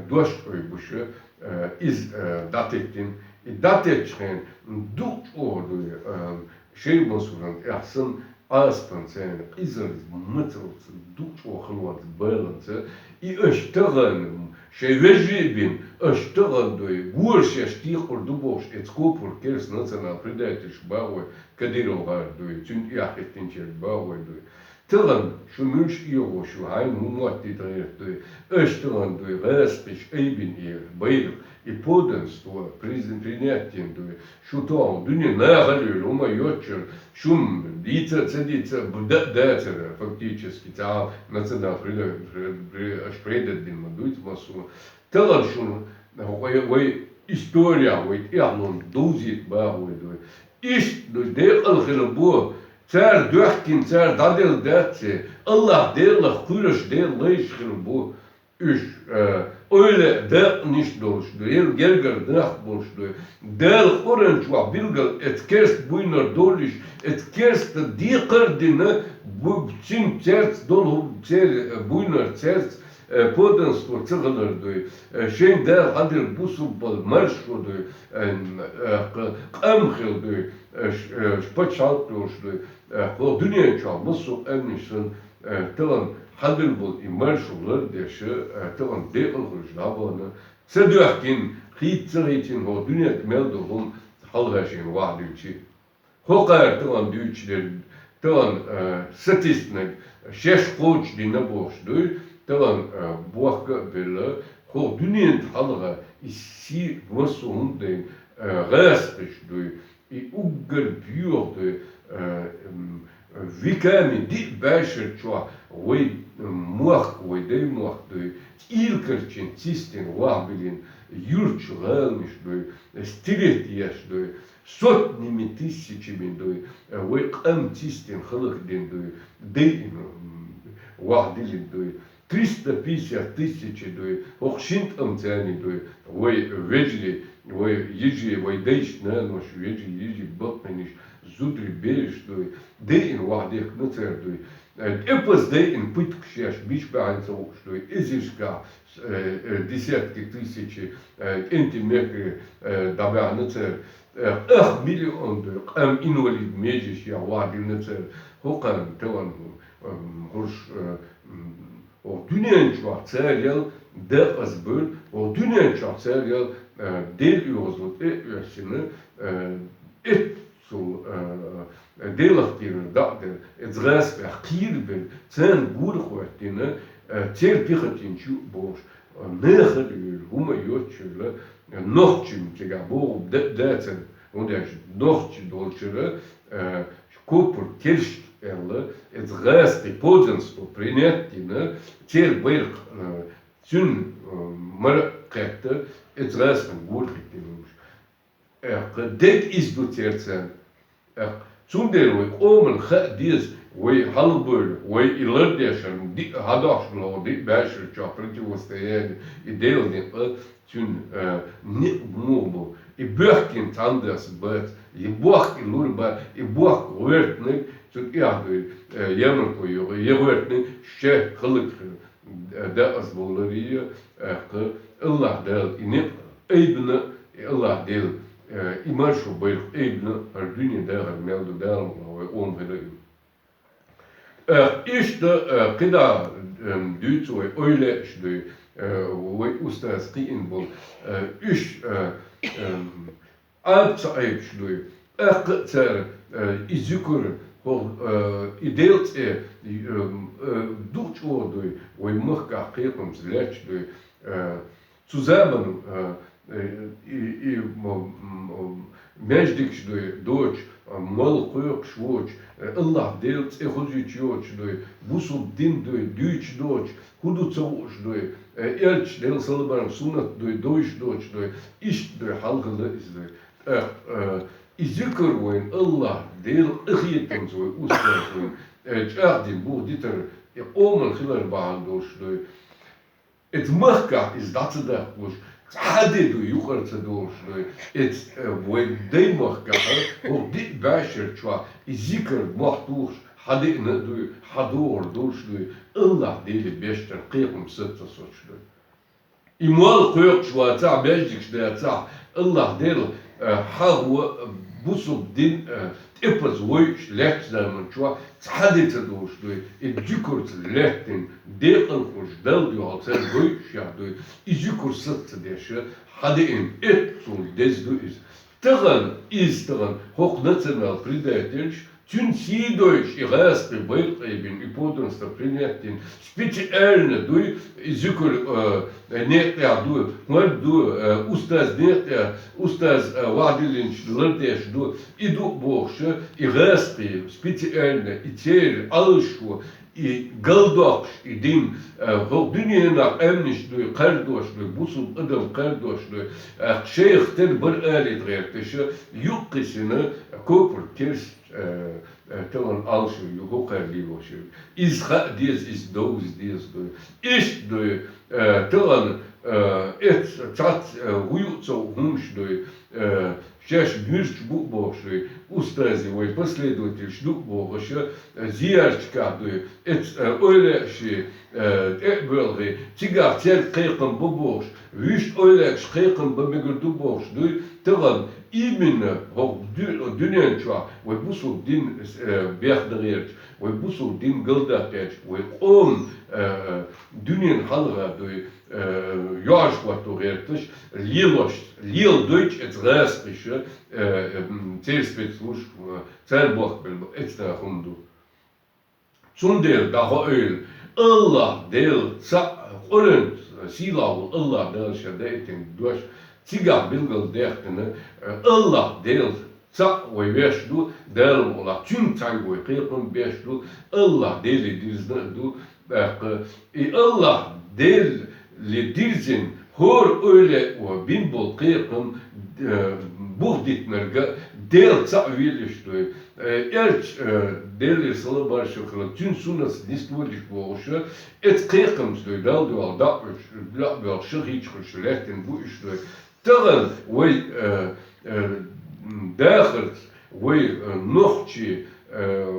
дош къуьйсуш, э, иза, э, дӀатеттина. И дӀатеттачу хенахь дукха чӀогӀа дуй, э, шайх Мансурна тӀехь санна, Ӏазапан царна къизаллица, мацаллица, дукха чӀогӀа халонца, баланца. И аша тахана, шайн вежарий а бина, аша тахана дуй, гора шаьш декъур ду бохуш, эцу копург керста национал-предательш бахой, Кадыров гӀар дуй, цуьнан тӀехь хӀиттинчерг бахой дуй. Тахана шу муьлш эгӀо шу, хьайна хӀун моттийта гӀерта дуй? Аша тахана дуй, гӀазкхаша айбина и байракх, и подданство приз-, принять дина дуй. Шу тахана дуьне нахала йолу хӀума йоцчуьра, шу-м дийца а ца дийца а, бу-, да-, дацара, фактически, цхьа национал-, при-, при-, аша предать дина ма дуьйцу массо. Тахана шуна вай, вай история, вай тӀехьлон довзийта бахой дуй. Иштта дуй, декъала хила бу. Цара доьхкина, цара дӀаделла дац те. Аллахь Делах кхоьруш, Делан лайш хила бу. Уьш, э, ойла дакъанаш долуш дуй, гергара нах болуш дуй. Дала Къуръан чохь билггал эцу керста буйнар долуш, эцу керста декхар а дина, бу-, цуьнан церца долу хӀума церан, э, буйнар церца, э, подданство ца хилар дуй, э, шайн Дала хьадина бусулба маршо дуй, э, э, кх-, къам хила дуй, э, ш-, э, ш-, пачхьалкх долуш дуй, э, кху дуьнен чохь массо а къаьмнаш санна, э, тахана хьадина болу и маршо лардеш, э, тахана декъала хуьлуш дӀабахана, ца доьхкина, хийца ца хийцина хӀокху дуьнен тӀе мел долу хӀума хьалха шена вахьа дуьйций. ХӀокхара тахана дуьйцуш дерг, тахана, э, сатистнарг шаьш кхочушдина бохуш дуй, тахана, э, бохка а белла, хӀокху дуьнен тӀе хьалха и сий массо а хӀума дайна, э, гӀазкхаша дуй, и уггар боьха дуй, э, м, веками диъ бӀешар чохь вай, м, мохк, вай дай мохк дуй, кӀелхарчийн система вахьа биллина, юьрташ, гӀаланаш дуй, стирать еш дуй, сотнями тысячами дуй, э, вай къам система хӀаллакдина дуй, дайина, м, вахьа диллина дуй. Триста пятьдесят тысяч дуй, хӀокху шина тӀамца дуй, вай вежарий, вай йижарий, вай дайша, наноша вежарий, йижарий, баккхийнаш, зударий, бераш дуй, дайина вахьа дехкина цара дуй. Э, тӀепаза дайина пытка шаьш, биш баьхьна ца хууш дуй, эзаршкахь, э, э, десятки тысяч, э, кӀентий мехкарий, э, дӀабаьхьна цара, э, ах миллион дуй, къам инвалид межаш яхь вахьа диллина цара, хӀокхарна тахана, м, хӀорш, э, м, Оха дуьнен чохь царел декъаза бевлла, оха дуьнен чохь царел, э, Делан оьгӀазло тӀе а оьссина, э, эццул, э, Делах кхерар дӀа а делла, эцу гӀазкхех кхийрабелла, царна гора хӀоьттина, э, церан пехотинцаш ю а бохуш, э, нахала йолу хӀума йоцчуьра, э, нохчийн цигахь боху да-, дацара, хӀунда аьлча нохчи долчуьра, э, купр кершта аьлла, эцу гӀазкхийн подданство принять дина, церан байракх, э, цуьнан, э, мара а кхетта, эцу гӀазкхийн гора хӀиттина лууш. Эккха, дерг иза ду церан царна. Эккха, цундела вай къоман хаа деза, вай хьалабевлла, вай и лардеш хӀара диъ хьадохьуш долу диъ бӀешар чохь противостояние, и Делан некъ, цуьнан, э, некъ муха бу. И боьхкина цхьамма дас бац, и бохк и лур бац, и бохк гӀоьртинарг, цу тӀехь дуй, э, ямартло йогӀу, я гӀоьртинарг ша хӀаллакьхир, э, дакъаза бовларий, э, кху Аллахь Дала и некъ айбина, и Аллахь Дела, э, и маршо байракх айбина, хӀара дуьне дахар мел ду, Дала вай къоман хила ю. Э, иштта, э, кхидӀа, эм, дуьйцу вай ойлаьш дуй, э, вай устаз кхиъна болу, э, уьш, э, эм, Ӏаба ца Ӏебаш дуй. Аккха а цара, э, и зуькар, ХӀо, э, и Делан цӀи, э, э, дуъ чӀоагӀа дуй, вай махкахь кхайкхамца лаьтташ дуй. Э, цу заман, э, э, и, и, м, м, м, маьждигаш дуй, доцуш, э, молла кхойкхуш воцуш, э, АллахӀ Делан цӀи хозуьйтуш йоцуш дуй, бусалба дин дуй, дуьйцуш доцуш, хӀун ду ца хууш дуй, э, элча Делан салам-маршалла суннат дуй, довзуьйтуш доцуш дуй, иштта дуй, хьалхала иза дуй. ТӀаккха, э, и зикр вайн АллахӀ Делан къахетамца вай устаз вайн, э, чӀагӀдина бух дитар, и къоман хилар бахьана долуш дуй. Эца махкахь иза дӀа ца даккхалуш, цхьа де дуй, юкъара ца долуш дуй. Эца, э, вайн дай махкахь, хӀокху диъ бӀешерчохь и зикр мохь тухуш, хьадеана а дуй, хьадогӀур долуш дуй, АллахӀ Деле беш дар кхайкхам саца соцуш дуй. И молла кхойкхуш вацахь, маьждигаш дацахь, АллахӀ Дела, э, хьан гӀо, э, бусалба дин, э, тӀепаза войуш лаьттачу заманчохь цхьа де ца долуш дуй, и зикрца лаьттина, декъал хуьлуш, Далла дуьхьал цаьрга войуш яхь дуй, и зикр саца ца деш, хьадеана, эццул деза ду иза. Тахана, иза тахана, хӀокху национал-предательш, цуьнан сий дойуш, и гӀазкхий байракъ айбина, и подданство принять дина, специально дуй, и зикр, э, некъа тӀехь ду, хӀорд ду, э, устаз некъа тӀехь, устаз, э, вахдиллинчу лардеш ду, и ду бохуш, и гӀазкхий специально, и церан Ӏалашо, и галдоккхуш, и дин, э, хӀокху дуьненахь къаьмнаш дуй, кхардош дуй, бусалба адам кхардош дуй, э, шайх тера бара алийта гӀерташ, юккъе сина копар керс, э, э, тахана Ӏалашо ю, хӀокхара лелош ю. Иза хаа деза, иза довза деза дуй. Иштта дуй, э, тахана, э, эц, цац, э, хӀу юуцо хӀумаш дуй, э, шаьш муьрч бу бохуш дуй, устази вай последовательш ду бохуш, э, зиярташкахь дуй, эц, э, ойла а ши, э, тӀе а боьлхий, цигахь цаьрга кхайкхам бан бохуш, вуьшта ойла а ши кхайкхам бан мегар ду бохуш дуй, тахана именно хӀокху ду-, дуьнен чохь вай бусалба дин, э, бехдагӀерча, вай бусалба дин галдаккхерча, вай къоман, э, дуьнен хьалха дуй, э, йоӀаш хӀотто гӀерташ, лелош, леладойтуш эца гӀазкхиша, э, э, м, церан спецслужб, э, царна бохкабелла бу, эцна хӀума ду. Цундела дӀахоуьйла, АллахӀ Дела цхьаъ, Къуръан сийлахь волу АллахӀ Дала ша даийтина дош, цигахь билгалдаьккхина, э, АллахӀ Дела цхьаъ вай веш ду, Дала мукъалахь, цуьнга цхьаьнгга вай кхайкхам беш ду, АллахӀ Деле дирзина а ду, тӀаккха и АллахӀ Деле дирзина, хӀора ойла а бина болу кхайкхам, э, бух дитинарг а Дела цхьаъ велаш дуй. Э, элча, э, Делера салам-маршалла хуьлда, цуьнан суннатца нисдолуш бохуш, эца кхайкхамца дуй, Далла дуьхьал дӀа а уьш, дӀа а боьлхуш, шахӀидаш хуьлуш лаьттина бу уьш дуй. Тахана вай, э, э, м, дахарца, вай, э, нохчий, э,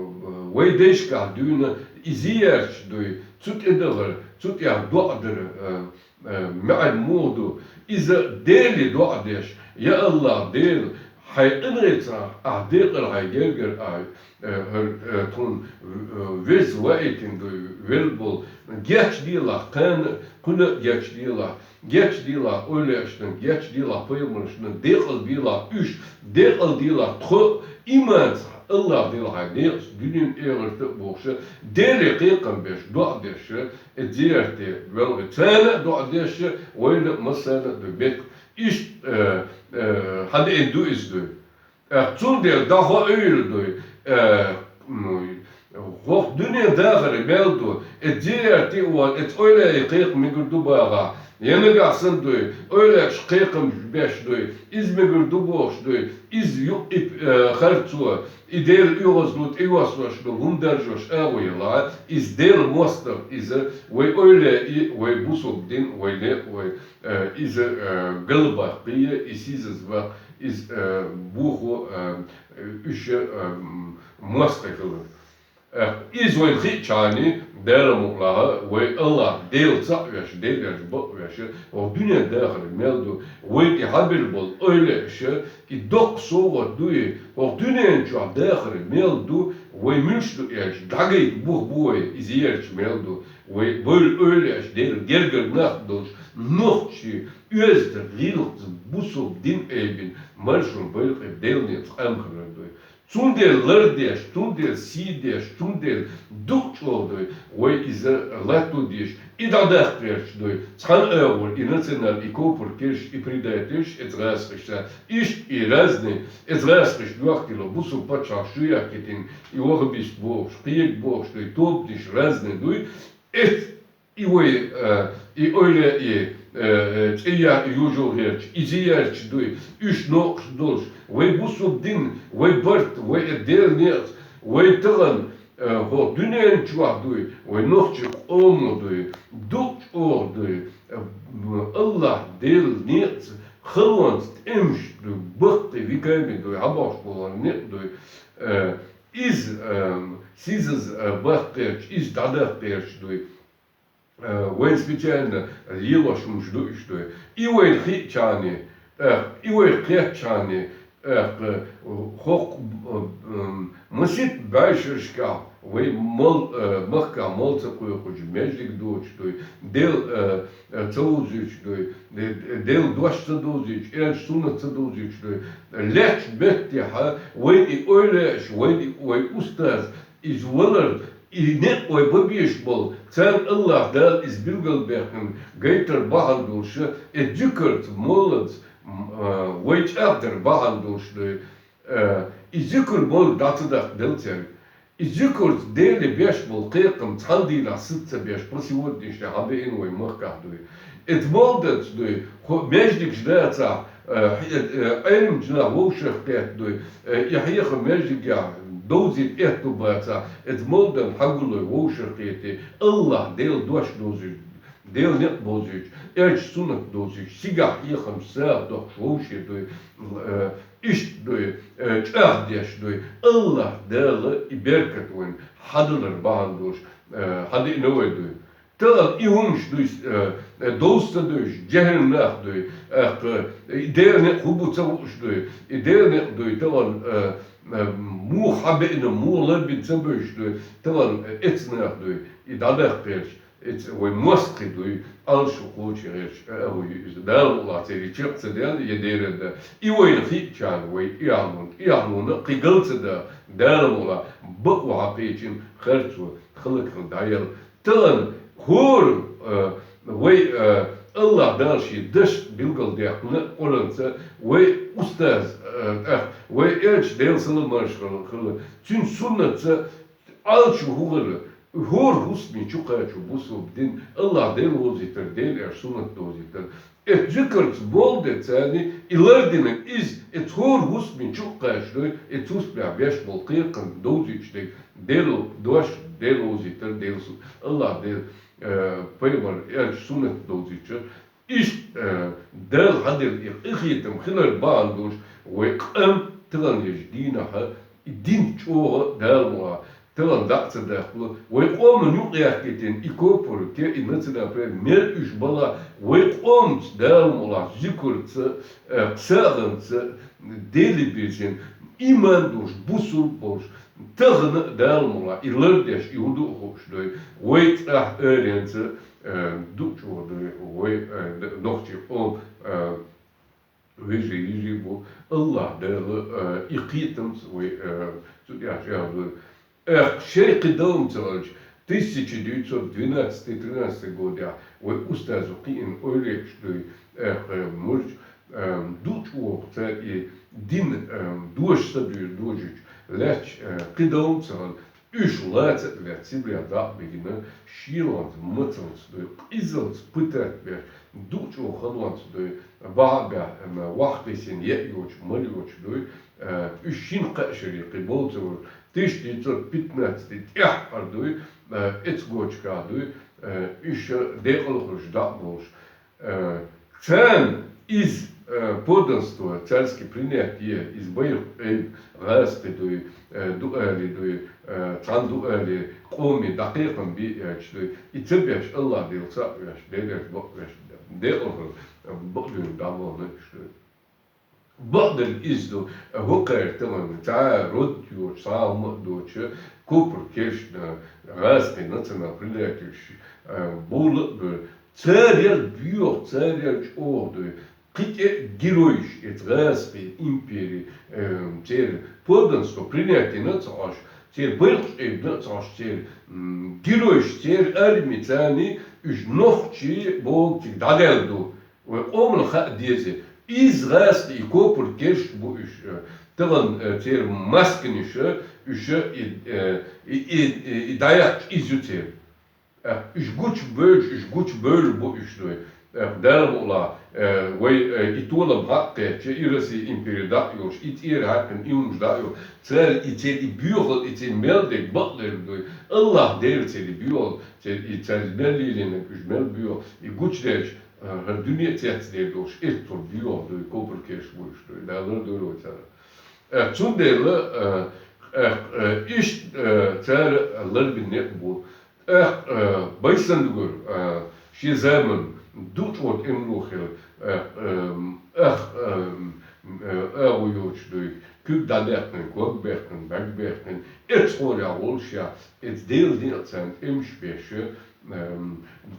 вай дайшкахь дуьйна и зиярташ дуй, цу тӀе дахар, цу тӀехь доӀа дар, э, э, маьӀна муха ду? Иза Деле доӀа деш, я АллахӀ Дела, хьайн къинхетамца ахь декъала хьайн гергара ахь, э, хӀара, э, тхуна, э, веза ваийтина дуй, велла болу, гечделахь кхана а, кхуьнан а гечделахь, гечделахь ойла ешна, гечделахь пайхамаршна, декъалделахь уьш, декъалделахь тхо а, иманца АллахӀ Дела хьайн некъаца дуьненан, эхартан а бохуш, Деле кхайкхам беш, доӀа деш, э, зиярте велхий. Царна а доӀа деш, вайна а массарна а ду меттиг. Иштта, э, э, хьадеана ду иза дуй. Э, цундела дӀахоуьйла дуй, э, ну, хӀокху дуьненан дахар мел ду, эца зиярте а вахана, эца ойла а кхайкха мегар ду бахахь, я нагахь санна дуй, ойла а кхайкхамаш беш дуй, иза мегар ду бохуш дуй, иза юкъ и, э, харцо, и Делан оьгӀазло тӀейоссош долу хӀума даржош агӀо елахь, иза Делан мостагӀа, иза вай ойла а, вай бусалба дин, вай некъ, вай, э, иза, э, галбаккхий, и сийсазбаккха, иза, э, бохо, э, уьш, э, м, мостагӀий хилар. Э, иза вайна хиъчхьана, Дала мукъалахь, вай АллахӀ Дела цхьаъ веш, Делера бакъ веш, хӀокху дуьненан дахар мел ду, вайна и хьабелла болу ойла а, и доккха совгӀат ду и, хӀокху дуьнен чохь дахар мел ду, вай муьлш ду аьлча, дӀагайта бух бу вай, иза ярча мел ду, вай, вай ойла а, Делан гергара нах долуш, нохчий, оьзда гӀиллакхца бусалба дин айбина, маршонан байракъ айбина, Делан некъаца къам хилар ду. Цундела лардеш, цундела сий деш, цундела дукха чӀогӀа дуй, вай иза латто дезаш, и дӀадаккха гӀерташ дуй. Цхьана агӀор и национал, и копр керш, и предательш, эц гӀаскхашца. Иштта и разный, эц гӀаскхаш йохкило, бусу паччахьаш шу яхкитин, и вахабист бохуш, кхег бохуш дуй, тобанаш разный дуй. Эц И вай, э, и ойла, и, э, э, цӀе я, и южу гӀерташ, и зи ярча дуй, уьш новкъаш долуш, вай бусулба дин, вай барт, вай э Делан некъаца, вай тахана, э, хӀокху дуьнен чохь дуй, вай нохчийн къомо дуй, дукха чӀогӀа дуй, э, Аллахь Делан некъаца халонца тӀемаш дуй, баккхий веками дуй, хьабохуш болу некъ дуй, э, иза, э, сизаза, э, баккхерча, иза дӀадаккхерча дуй. Э, вайн специально лелош хӀумаш ду уьш дуй. И вайна хиъчхьана, э, и вайх кхетчхьана, э, хӀокху, э, м, масийтта бӀешерашкахь вай мал, э, махкахь мал ца кхойкхуш, маьждиг доцуш дуй, Дел, э, э, ца вовзуьйтуш дуй, де-, де-, Делан дош ца довзуьйтуш, элчан суннат ца довзуьйтуш дуй. Лаьттачу меттехь вайн и ойла еш, вайн и, вай устаз, иза валар, и некъ вай бан безаш болу, царна Аллахь Дала иза билгалбаьккхина гайтар бахьана долуш, и зуькарца, молаца, м, а, вай чӀагӀдар бахьана долуш дуй. А, и зуькар молла дӀа ца даккха делла цаьрга. И зуькарца Деле беш болу кхайкхам цхьана дийнахь саца ца беш, по сегодняшний день хьабеана вай махкахь дуй. Эца молданца дуй, хӀо-, маьждигаш дацахь, э, хье-, э, Ӏеламчу нах вовшах кхетта дуй, э, и хьеха маьждигехь довзийта аьтту бацахь, эца молдан хьагулой вовшах кхетий, Аллахь Делан дош довзуьйту, Делан некъ бовзуьйтуш, элчан суннат довзуьйтуш, цигахь хьехамаш сагӀа дохуш вовшах дуй, э, иштта дуй, э, чӀагӀ деш дуй, Аллахь Дала и беркат вайн хьадалар бахьана долуш, э, хьадиъна вай дуй. Тахана и хӀумаш дуй, э, э, довза ца девзаш, жаьхӀил нах дуй, э, и Делан некъ хӀун бу ца хууш дуй, и Делан некъ дуй, тахана, э, э, муха хьабеана, муха ларбина ца бевзаш дуй, тахана, э, эца нах дуй, и дӀадаккха гӀерташ, эца вай мостагӀий дуй, Алла шу кхочу гӀерташ, а, а, вай иза Дала мукъалахь церан чекх ца делла, я Делан да. И вайна хиъчхьана вай тӀехьалонна, тӀехьалонна кхин гал ца да, Дала мукъалахь, бакъо хьакхечина харцо, халакхана дӀаелла. Тахана хӀора, э, вай, э, Аллахь Дала шен дашца билгалдаьккхина Къуранца, вай устаз, э, тӀаккха вай элча Делан салам-маршалла хуьлда, цуьнан суннатца Ӏалашо хӀун хилла, хӀора хӀусаме чу кхачо бусулба дин, Аллахь Дела вовзийтар, Делан элчан суннат довзийтар. Эца зуькарца болу де царна, и лардинарг иза, эца хӀора хӀусаме чу кхачадой, эца хӀусамехь беш болу кхайкхам довзуьйтуш дерг, Делан дош, Дела вовзийтар, Делан су-, Аллахь Дела, э, пайхамар элчан суннат довзуьйтуш, иштта, э, Дала хьаделла и къинхетам хилар бахьана долуш, вай къам тахана еза дийнахь и дин чӀогӀа Дала мукъалахь, тахана дӀа а ца даккхало, вай къоман юкъаяьккхийтина и копурке, и национал-, мел уьш балахь, вай къомаца Дала мукъалахь зуькарца, э, сагӀанца, Деле бирзина, иман долуш, бусулба болуш, тахана а Дала мукъалахь и лардеш, и хӀун ду а хууш дой, вай цӀахь аренца, э, дукха чӀогӀа дой, вай, э, д-, нохчийн къоман, э, вежарий, йижарий бу, Аллахь Дала, э, и кхетамца вай, э, цу тӀехь чӀагӀдойла. Эх, шайн кхин дан ца хилча, тысяча девятьсот двенадцатый тринадцатый годехь вай устазо кхиъна ойла еш дой, эх, э, мурч, э, дукха чӀогӀа цара и дин, э, дош са дуьйр дожуьйтуш лаьтташ, э, кхин дан ца хилча, уьш лаца а лаьцна, Сибрехь дӀа а бигина, шелонца, мацалца дой, къизалца пытать беш, дукха чӀогӀа халонца дой, бахьа а баьхна, вахкхийсина яа йоцуш, мала йоцуш дой, э, уьш шина-кхаа шаре кхин бовла ца вара, тысяча девятьсот пятнадцатый тӀаьххьара дой, э, эца гоча кхаьхьа дой, э, уьш декъала хуьлуш дӀа а болуш, Э, царна иза, э, подданство царский принять е, иза байракх, э, гӀазкхи дуй, э, ду али дуй, э, цхьана ду али, къоме дӀакхайкхам бе аьлча дуй. И ца беш, Аллахь Дела цхьаъ веш, Делера бакъ веш, декъала хуьлу, э, бакъдуьйна дӀавахана уьш дуй. Бакъдерг иза ду, хӀокхара тахана цхьа а род йоцуш, цхьа а хӀума а доцуш, купр кешна, гӀазкхий национал предательш, э, буьйлу а буьйлу. Царел боьха, царел чӀогӀа дуй. Кхы тӀе геройш эца гӀазкхий импери, э, церан подданство принять йина а ца Ӏаш, церан байракхаш Ӏебина а ца Ӏаш, церан, м, геройш, церан арми царна уж нохчий боху цига дӀадаьлла ду. Вай къоман хаа деза. Иза гӀазкхий, и копар керш бу уж, э, тахан, э, церан масканаш, уж и, э, и, и, и, и дӀаяьккхаш иза ю церан. Э, уж гучабевлла, уж гучабевлла бу уж, дуй. Э, Дала мукъалахь, э, вай, э, и толам хьакхаьчча, и Россия импери дӀа а йолуш, и тӀера хьаькхна, и хӀумаш дӀа а йолуш, цара и церан и боьхалла, и церан мел дерг бакъдерг дуй. АллахӀ Дела церан и боьхалла, церан и цара мел лелийнарг уж мел боьхалла, и гучадаьлча, э, хӀара дуьне а цецдер долуш, эццул боьхалла дуй, копар керш бу уж, дуй. Дала лардойла вай царах. Э, цундела, э, э, э, иштта, э, цара ларбина некъ бу. ТӀаккха, э, Байсанбург, э, шен заманахь дукхачу тӀемало хилла, э, э, ах, э, э, агӀо йоцуш дуй, куьг дӀадаьккхина, ког баьккхина, бӀаьрг баьккхина, эцхьолехь волушехь, эца Делан некъаца тӀемаш беш, э,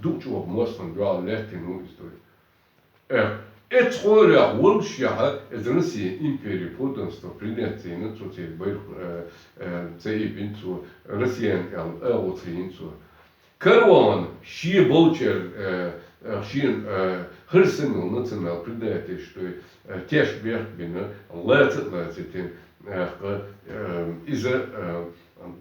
дукхачу мостагӀна дуьхьал лаьттина ву иза дуй. Э, эцхьолехь волушехь, эца Россия импери подданство принять йина, цо церан байракх, э, э, ца ибина цо, россиян аьлла, агӀо ца йина цо. Караван шен болчара, э, э, шен, э, хӀара санна йолу национал-предатель дуй, э, теш бехк бина, лаца а лацийтина, э, э, иза, э,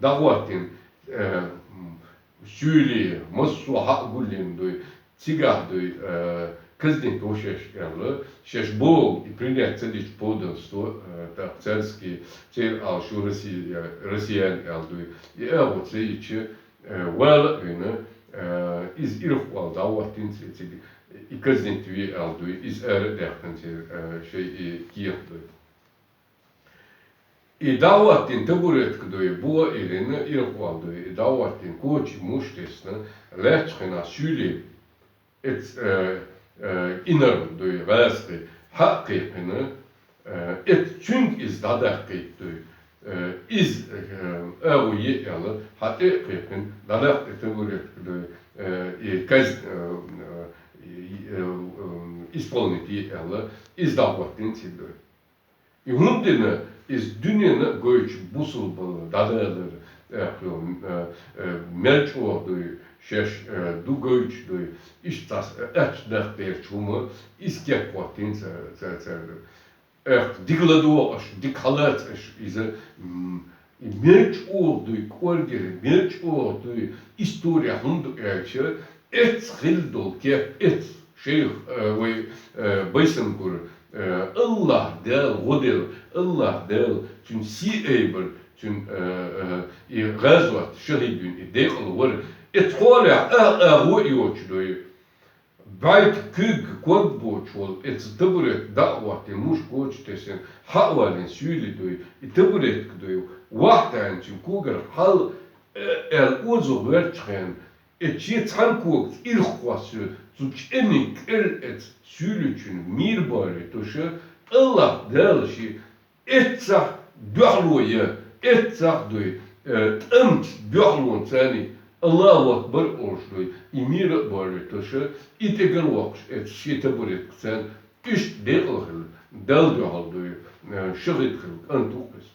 дӀахӀоттийна, э, м, суьйле, массо а хьакъ гулйина дуй, цигахь дуй, э, казнить ду шаьш аьлла, шаьш боху и принять ца дечу подданство, э, тӀаккха цаьрский, церан аьлла шу Россия, россиян аьлла дуй, и агӀо ца йича, э, вала а вина, э, иза ирхъолла дӀахӀоттийна цига, и казнить ве аьлла дуй, иза ара а даьккхина церан, э, шайн и кехат дуй. И дӀахӀоттийна табуретка дуй, бо а ирина, ирхъолла дуй, и дӀахӀоттийна коча муш тесна, лаьттачу хенахь суьйле, эц, э, э, инарла дуй, гӀазкхи, хьа а кхайкхина, э, эц цуьнга иза дӀадаккхийта дуй, э, иза, э, агӀо е аьлла, хьа тӀе а кхайкхина, дӀадаккха и табуретка дуй, э, и казнь, э, э, и, э, э, исполнить е аьлла, иза дӀахӀоттийна цига дуй. И хӀунда дина иза дуьненна а гойтуш бусалбалла дӀадалар, тӀаккха, э, э, мел чӀогӀа дуй, шаьш, э, ду гойтуш дуй, иштта цхьа аьтту даккха дерчу хӀума, иза кеп хӀоттийна ца-, ца-, цара. Эх, дика ладогӀа аша, дика хьалаца аша иза, м, И мел чӀогӀа дуй кӀоргера, мел чӀогӀа дуй история хӀунда аьлча, эццахь хилла долу кеп, эццахь шайх, э, вай, э, Байсангур, э, АллахӀ Дала гӀо делла, АллахӀ Дала цуьнан сий айбар, цуьнан, э, э, и гӀазот шахӀид вина, и декъала вара. Эццахь хьолехь а, а гӀо а йоцуш дуй. БӀаьрг, куьг, ког боцуш волу, эца табуретка дӀа а хӀоттийна, муш коча тесина, хьа а валийна суьйле дуй, и табуретка дуй, вахьтаьнчун когара хьал, э, аьлла озо гӀоьртачу хенахь, эца шен цхьана когаца ирх кхоссо, цу чӀениг кӀел эца суьйлечун мийра бовлуьйтуш, АллахӀ Дала шен Эццахь дуьхьало я, эццахь дуй, э, тӀамца дуьхьалонца царний, Аллаху акбар олуш дуй, и мийра а бовлуьйтуш, и тӀе ган воккхуш эццахь шен табуреткаца, иштта декъала хилла, Далла дуьхьал дуй, э, шахӀид хилла кӀант ву-кх иза.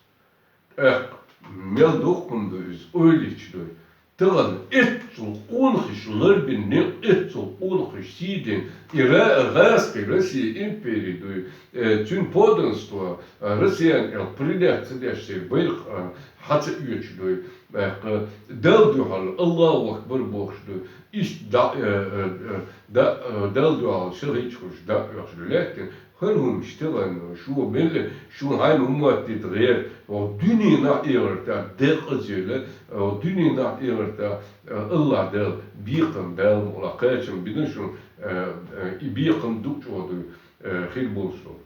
ТӀаккха мел дукха хӀума ду иза, ойла йича дуй. Тахана эццул къонахий ларбина некъ, эццул къонахий сий дина, и ра-, гӀазкхий Россия импери дуй, э, цуьнан подданство, э, Россиян аьлла принять ца деш, церан байракх, э, хьа ца оьцуш дуй, э, Далла дуьхьал, Аллаху акбар бохуш дуй, иштта дӀа, э, э, э, дӀа, э, Далла дуьхьал шахӀид хуьлуш дӀа а оьхуш лаьттина, ХӀара хӀумнаш тахана шу мел, шуна хьайна хӀума моттийта гӀерта, хӀокху дуьненахь а эгӀартахь декъаза йолу, хӀокху дуьненахь а эгӀартахь, э, АллахӀ Дала бекхам, Дала мукъалахь кхачам бина шуна, э, э, и бекхам дукха чӀогӀа дуй, э, хир болуш долу.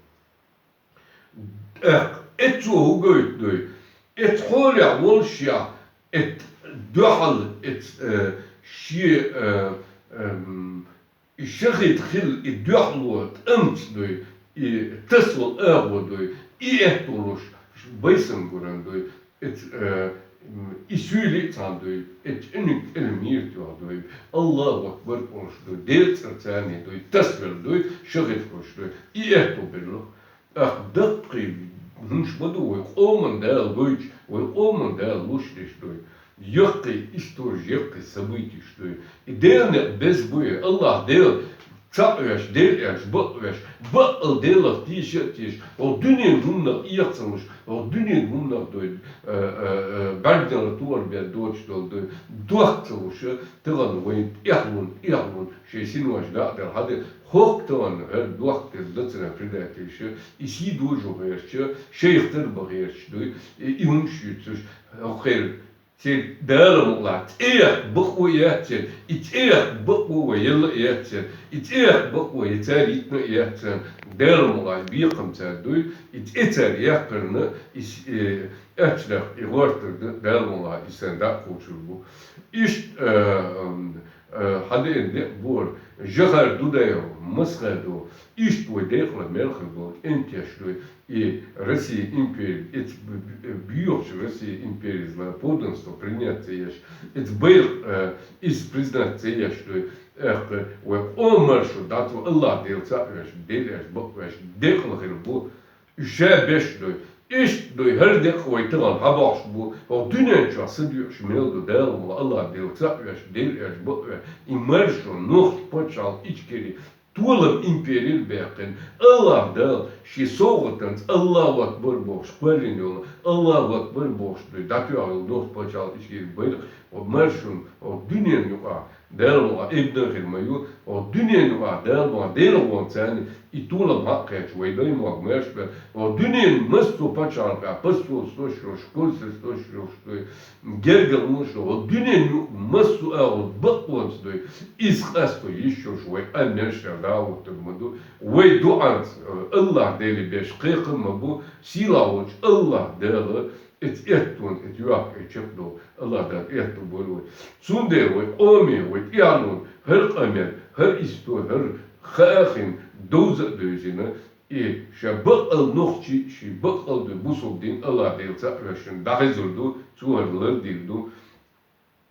ТӀаккха эццо хӀу гойту дуй? Эццахь хьолехь волушехь, эццахь дуьхьал, эццахь, э, шен, э, эм, И шахӀид хилла, и дуьхьало тӀамца дуй, и тасавала агӀо дуй, и аьтто луш Байсангуран дуй, эц-, э, И суьйлиъ цхьан дуй, и цӀиниг кӀира мийртоьгӀа дуй, Аллаху акбар олуш дуй, Делан цӀарца дуй, тасбихь дуй, шахӀид хуш дуй, и аьтту берлах. ТӀаккха даккхий хӀумаш ма ду вай къоман Дала гойтуш, вай къоман Дала луш деш дуй. Яккхий историш, яккхий событиш дуй. И Делан некъ беза буй, Аллах Дела цхьаъ веш, Дела аьлча бакъ веш, бакъал Делах тийша а тийша, хӀокху дуьненан хӀуманах эхь ца луш, хӀокху дуьненан хӀуманах дуй, э, э, э, бӀаьргнала тохар бер доцуш долу дуй, дохка ца луш, тахана вайн тӀехлун, тӀехлун, шайн синош дакъаделла хьаде, хӀокху тахана хӀара дохка делла дацара предательша, и сий дожо гӀерташ, шайх тара бан гӀерташ дуй, и, и хӀумаш юьйцуш, хӀокхеран Церан Дала мукъалахь, цӀе яккха бакъо яц церан, и цӀе яккха бакъо вай елла а яц церан, и цӀе яккха бакъо я цара йитина а яц царна, Дала мукъалахь, бекхам цара дуй, и цӀе цара яккхарна, и с-, э, аьттонах и гӀортар ду, Дала мукъалахь, и сайн дӀа а кхочур бу. Иштта, э, м, э, хьадеана деа бохура, Жохар Дудаев, Масхадов, иштта вай декъала мел хир болу кӀентеш дуй, и Россия импери, эца б-, б-, боьхачу Россия империза подданство принять ца еш, эца байракх, э, иза признать ца еш дуй, тӀаккха вай къоман маршо дац, вай Аллах Дела цхьаъ веш, Дела аьлча бакъ веш, декъала хир бу, уьш ша беш дуй. Иштта дуй, хӀара декъа вай тахана хьабохуш бу, хӀокху дуьнен чохь са доьхуш мел ду, Дала мукъалахь, Аллах Дела цхьаъ веш, Дела аьлча бакъ веш, и маршо, Нохчийн пачхьалкх Ичкери, толам империра баьккхина. Аллах Дала шен совгӀатанца Аллаху акбар бохуш кхоьллина йолу, Аллаху акбар бохуш дуй, дӀатоьхна йолу Нохчийн пачхьалкх Ичкери байракх, хӀокху маршонна, хӀокху дуьненна юкъахь, Дала мукъалахь, эбнан хир ма ю, хӀокху дуьненна юкъахь, Дала мукъалахь, Делан гӀома царна и толам хьакхаьчча, вай даймохк маьрша бер, хӀокху дуьненан массо а пачхьалкхехь посольствош йолуш, консульствош йолуш дуй, гергарлонаш йолуш, хӀокху дуьненан юкъа массо а агӀор бакъонца дуй, иза къасто йиш йолуш вай къам маьрша дӀа а хӀуттур ма ду. Вай дуӀанца, э, Аллах Деле беш кхайкхам ма бу, сийлахь волчу Аллах Дала эца эттонна, эца йохка, эца чекхдолу Аллах Дала этту бойла вай. Цундела вай къоме, вай тӀаьхьалонан, хӀара къамел, хӀара истори, хӀара хаа а хиъна, довза а девзина, и ша бакъал нохчий, шен бакъал ду бусалба дин Аллах Дела цхьаъ вешан дӀахезар ду, цо хӀара лардийр ду.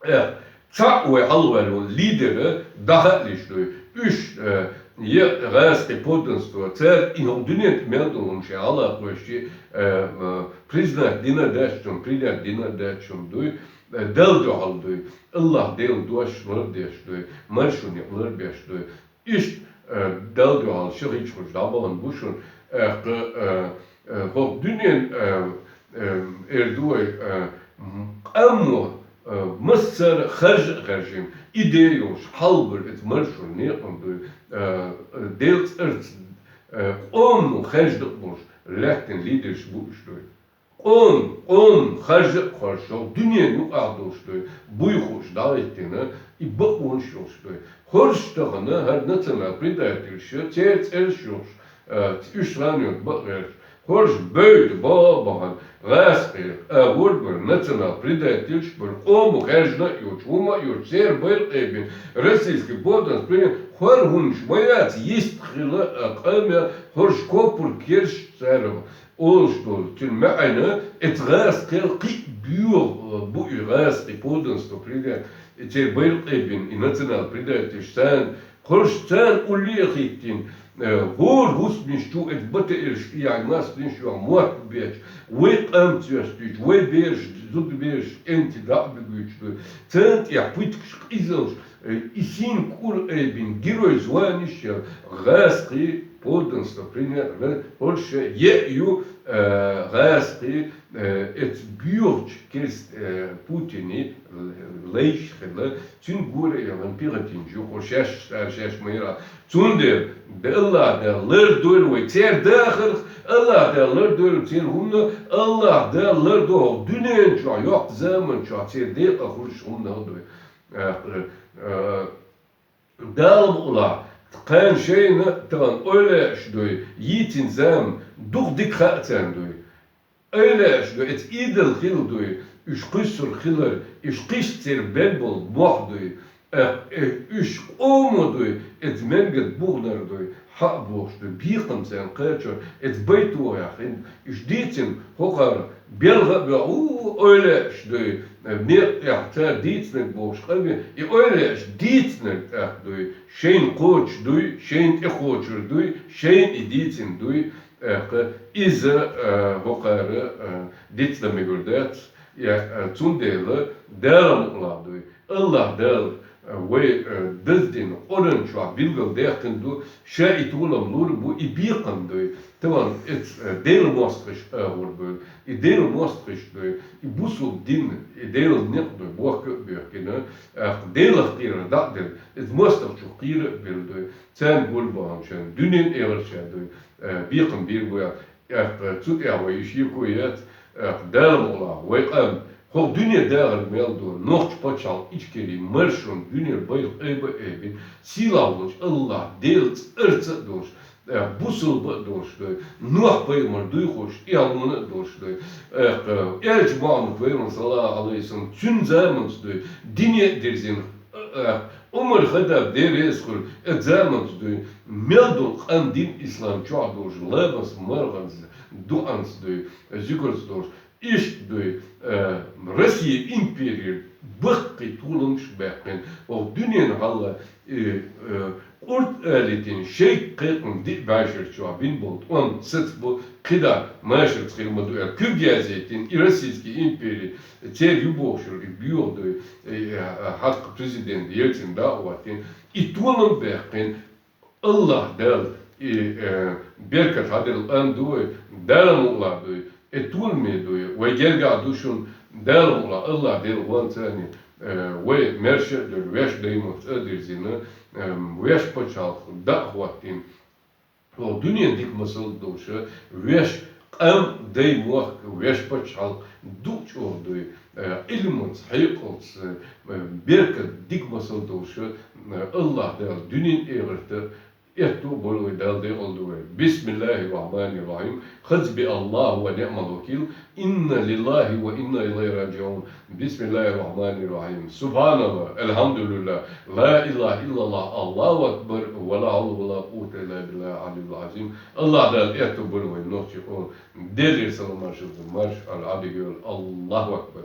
Э, цхьаъ вай хьалаваьлла волу лидер дӀахаалийша дуй. Уьш, э, я гӀазкхи подданство, цара и хӀокху дуьнен тӀе мел долу хӀума шайн хьалакхоьссича, э, э, признать дина а дац шуна, принять дина а дац шуна дуй, э, Далла дуьхьал дуй, Аллах Делан дош лардеш дуй, маршонна ларбеш дуй. Иштта, э, Далла дуьхьал шахӀидаш хуьлуш дӀабахана бу шуна, э, кху, э, э, хӀокху дуьнен, э, э, эр ду вай, э, м, къамо, э, массара а харжа а хаьржина, идея йолуш, хьалабар эца маршонна некъана дуй, э, э, Делан цӀарца, э, къомо хаьржина а болуш, лаьттина лидерш бу уьш дуй. Къом, къом, харжа а хоржуш, дуьненан юкъахь долуш дуй, буй хууш дӀахӀиттина, и бакъонаш йолуш дуй. ХӀорш тахана хӀара национал-предательш, церан цӀераш йолуш, э, уьш цхьаьна йолу бакъ гӀерташ. ХӀорш бевдда баха а бахана, гӀазкхи, а, вордвар национал-предательш бара, къомо хаьржина а йоцуш, хӀума а йоцуш, церан байракх а бина, российский подданство принять, хӀара хӀумаш ма яц, йист хила, а, къамел, хӀорш копург керш цара. Олуш долу цуьнан маьӀна, эца гӀазкхел кхин а боьха бу и гӀазкхи подданство принять, и церан байракх а бина, и национал-предательш царна, хӀорш царна улле а хӀиттина, э, хӀора хӀусамаш чу эца БТР-ш тӀехь массанаш а йохьу мотт бечу, вай къам цоьстуьйтуш, вай бераш, зудабераш кӀентий дӀа а буьгуьйтуш ду, царна тӀехь пуьтигаш къизалш, э, и син кӀур айбина, герой званиш а ян, гӀазкхи подданство принять, гӀа-, хӀорш а еа ю, э, гӀазкхи, э, эца боьхачу керст-, э, Путине лайш хила, цуьнан гора а яхана пехотинчу юкъа шаьш, шаьш ма яра. Цундела, да Аллах Дала лардойла вай церан дахарх, Аллах Дала лардойла церан хӀуманах, Аллах Дала лардойла хӀокху дуьнен чохь, йоккха заман чохь церан декъа хуьлуш хӀуманах дуй. Э, э, Дала мукъалахь, кхана шайна тахана ойла еш дуй, йийцина зама, дукха дика хаьа царна дуй. Ойла еш дуй, эца идал хила дуй, уьш кхуьссург хилар, уьш кхиссинарг бен болу мох дуй. Э, э, уьш къомо дуй, эца менгат бухнар дуй, хьа а бохуш дуй, бекхам царна кхачор, эца байтогӀа яхина, уьш дийцина хӀокхара белгӀа а бехь, у, эвлаяаш дуй, э, некъа тӀехь цара дийцинарг бохуш къам, и эвлаяаш дийцинарг тӀаккха дуй, шайна кхочуш дуй, шайна тӀекхочур дуй, шайна и дийцина дуй, тӀаккха иза, э, хӀокхара, э, дицдан мегар дац, я, э, цундела Дала мукъалахь дуй. АллахӀ Дала, э, вай, э, даздина Къуръан чохь билгалдаьккхина ду, ша и толам лур бу, и бекхам дуй. Тахана эц, э, Делан мостагӀаш агӀор буй. И Делан мостагӀаш дуй. И бусулба дин, и Делан некъ дуй, бохка а боьхкина, э, Делах кхерар дӀа а делла, эц мостагӀчух кхера а бер дуй. Царна гулбахьан шен дуьнен эгӀарча дуй, э, бекхам бийр бу аьлла. ТӀаккха цу тӀехь вай и шеко яц, тӀаккха Дала мукъалахь, вай къам, хӀокху дуьне дахар мел ду, нохча пачхьалкх Ичкери маршонна дуьнера байракх айба а айбина, сийлахь волчу АллахӀ Делан цӀарца а долуш, тӀаккха бусулба а долуш дуй, Нох-пайхамар дуй хууш, тӀаьхьалонан а долуш дуй, тӀаккха Элча Мухьаммад-пайхамар, саллаллаху Ӏалайхи ва саллам, цуьнан заманца дуй, дине а дирзина, тӀаккха Ӏумар-Хаттаб, Дела реза хуьлда, заманца дуй, мел долу къам дин ислам чохь долуш, ламазца, марханца, дуӀанца дуй, зикарца долуш, иштта дуй, э, Россия империя баккхий толамаш баьккхина, оха дуьненан хьалха, э, э, къурд алийтина, шайга кхайкхина диъ бӀешарчохь бина болу тӀом саца бу, кхидӀа машарца хир ма ду аьлла, куьг язъяйтина, и Российский империя церан ю бохуш йолу и боьха дуй, э, э, хьакха президент Ельцин дӀа а хӀоттийна, и толам баьккхина, АллахӀ Дала, и, э, беркат хьаделла къам ду вай, Дала мукъалахь дуй, и толаме дуй, вай гергахь ду шуна, Дала мукъалахь, АллахӀ Дела гӀонца а, э, вай маьрша а дуьллу, ваьш даймахка цӀа а дирзина, э, ваьш пачхьалкх дӀа а хӀоттийна. Хьо дуьненан дика масал долуш, ваьш къам, даймохк, ваьш пачхьалкх ду чӀогӀа дуй, э, Ӏилманца, хьекъалца, э, беркат дика масал долуш, э, АллахӀ Дала дуьненан, эхартан аьтто а бойла вай, Дала декъала ду вай. Бисмиллахир-рахманир-рахим. Хасби Аллаху ва ниъмал вакил. Инна лиллахи ва инна илайхи раджиун. Бисмиллахир-рахманир-рахим. Субханаллах, алхьамдулиллах, ла илаха иллаллах, Аллаху акбар, ва ла хьавла ва ла къуввата илла биллахил алиyyил азим. АллахӀ Дала аьтто бойла вай нохчийн къоман. Делера салам-маршалла, марша Ӏойла, Ӏадика йойла. Аллаху акбар.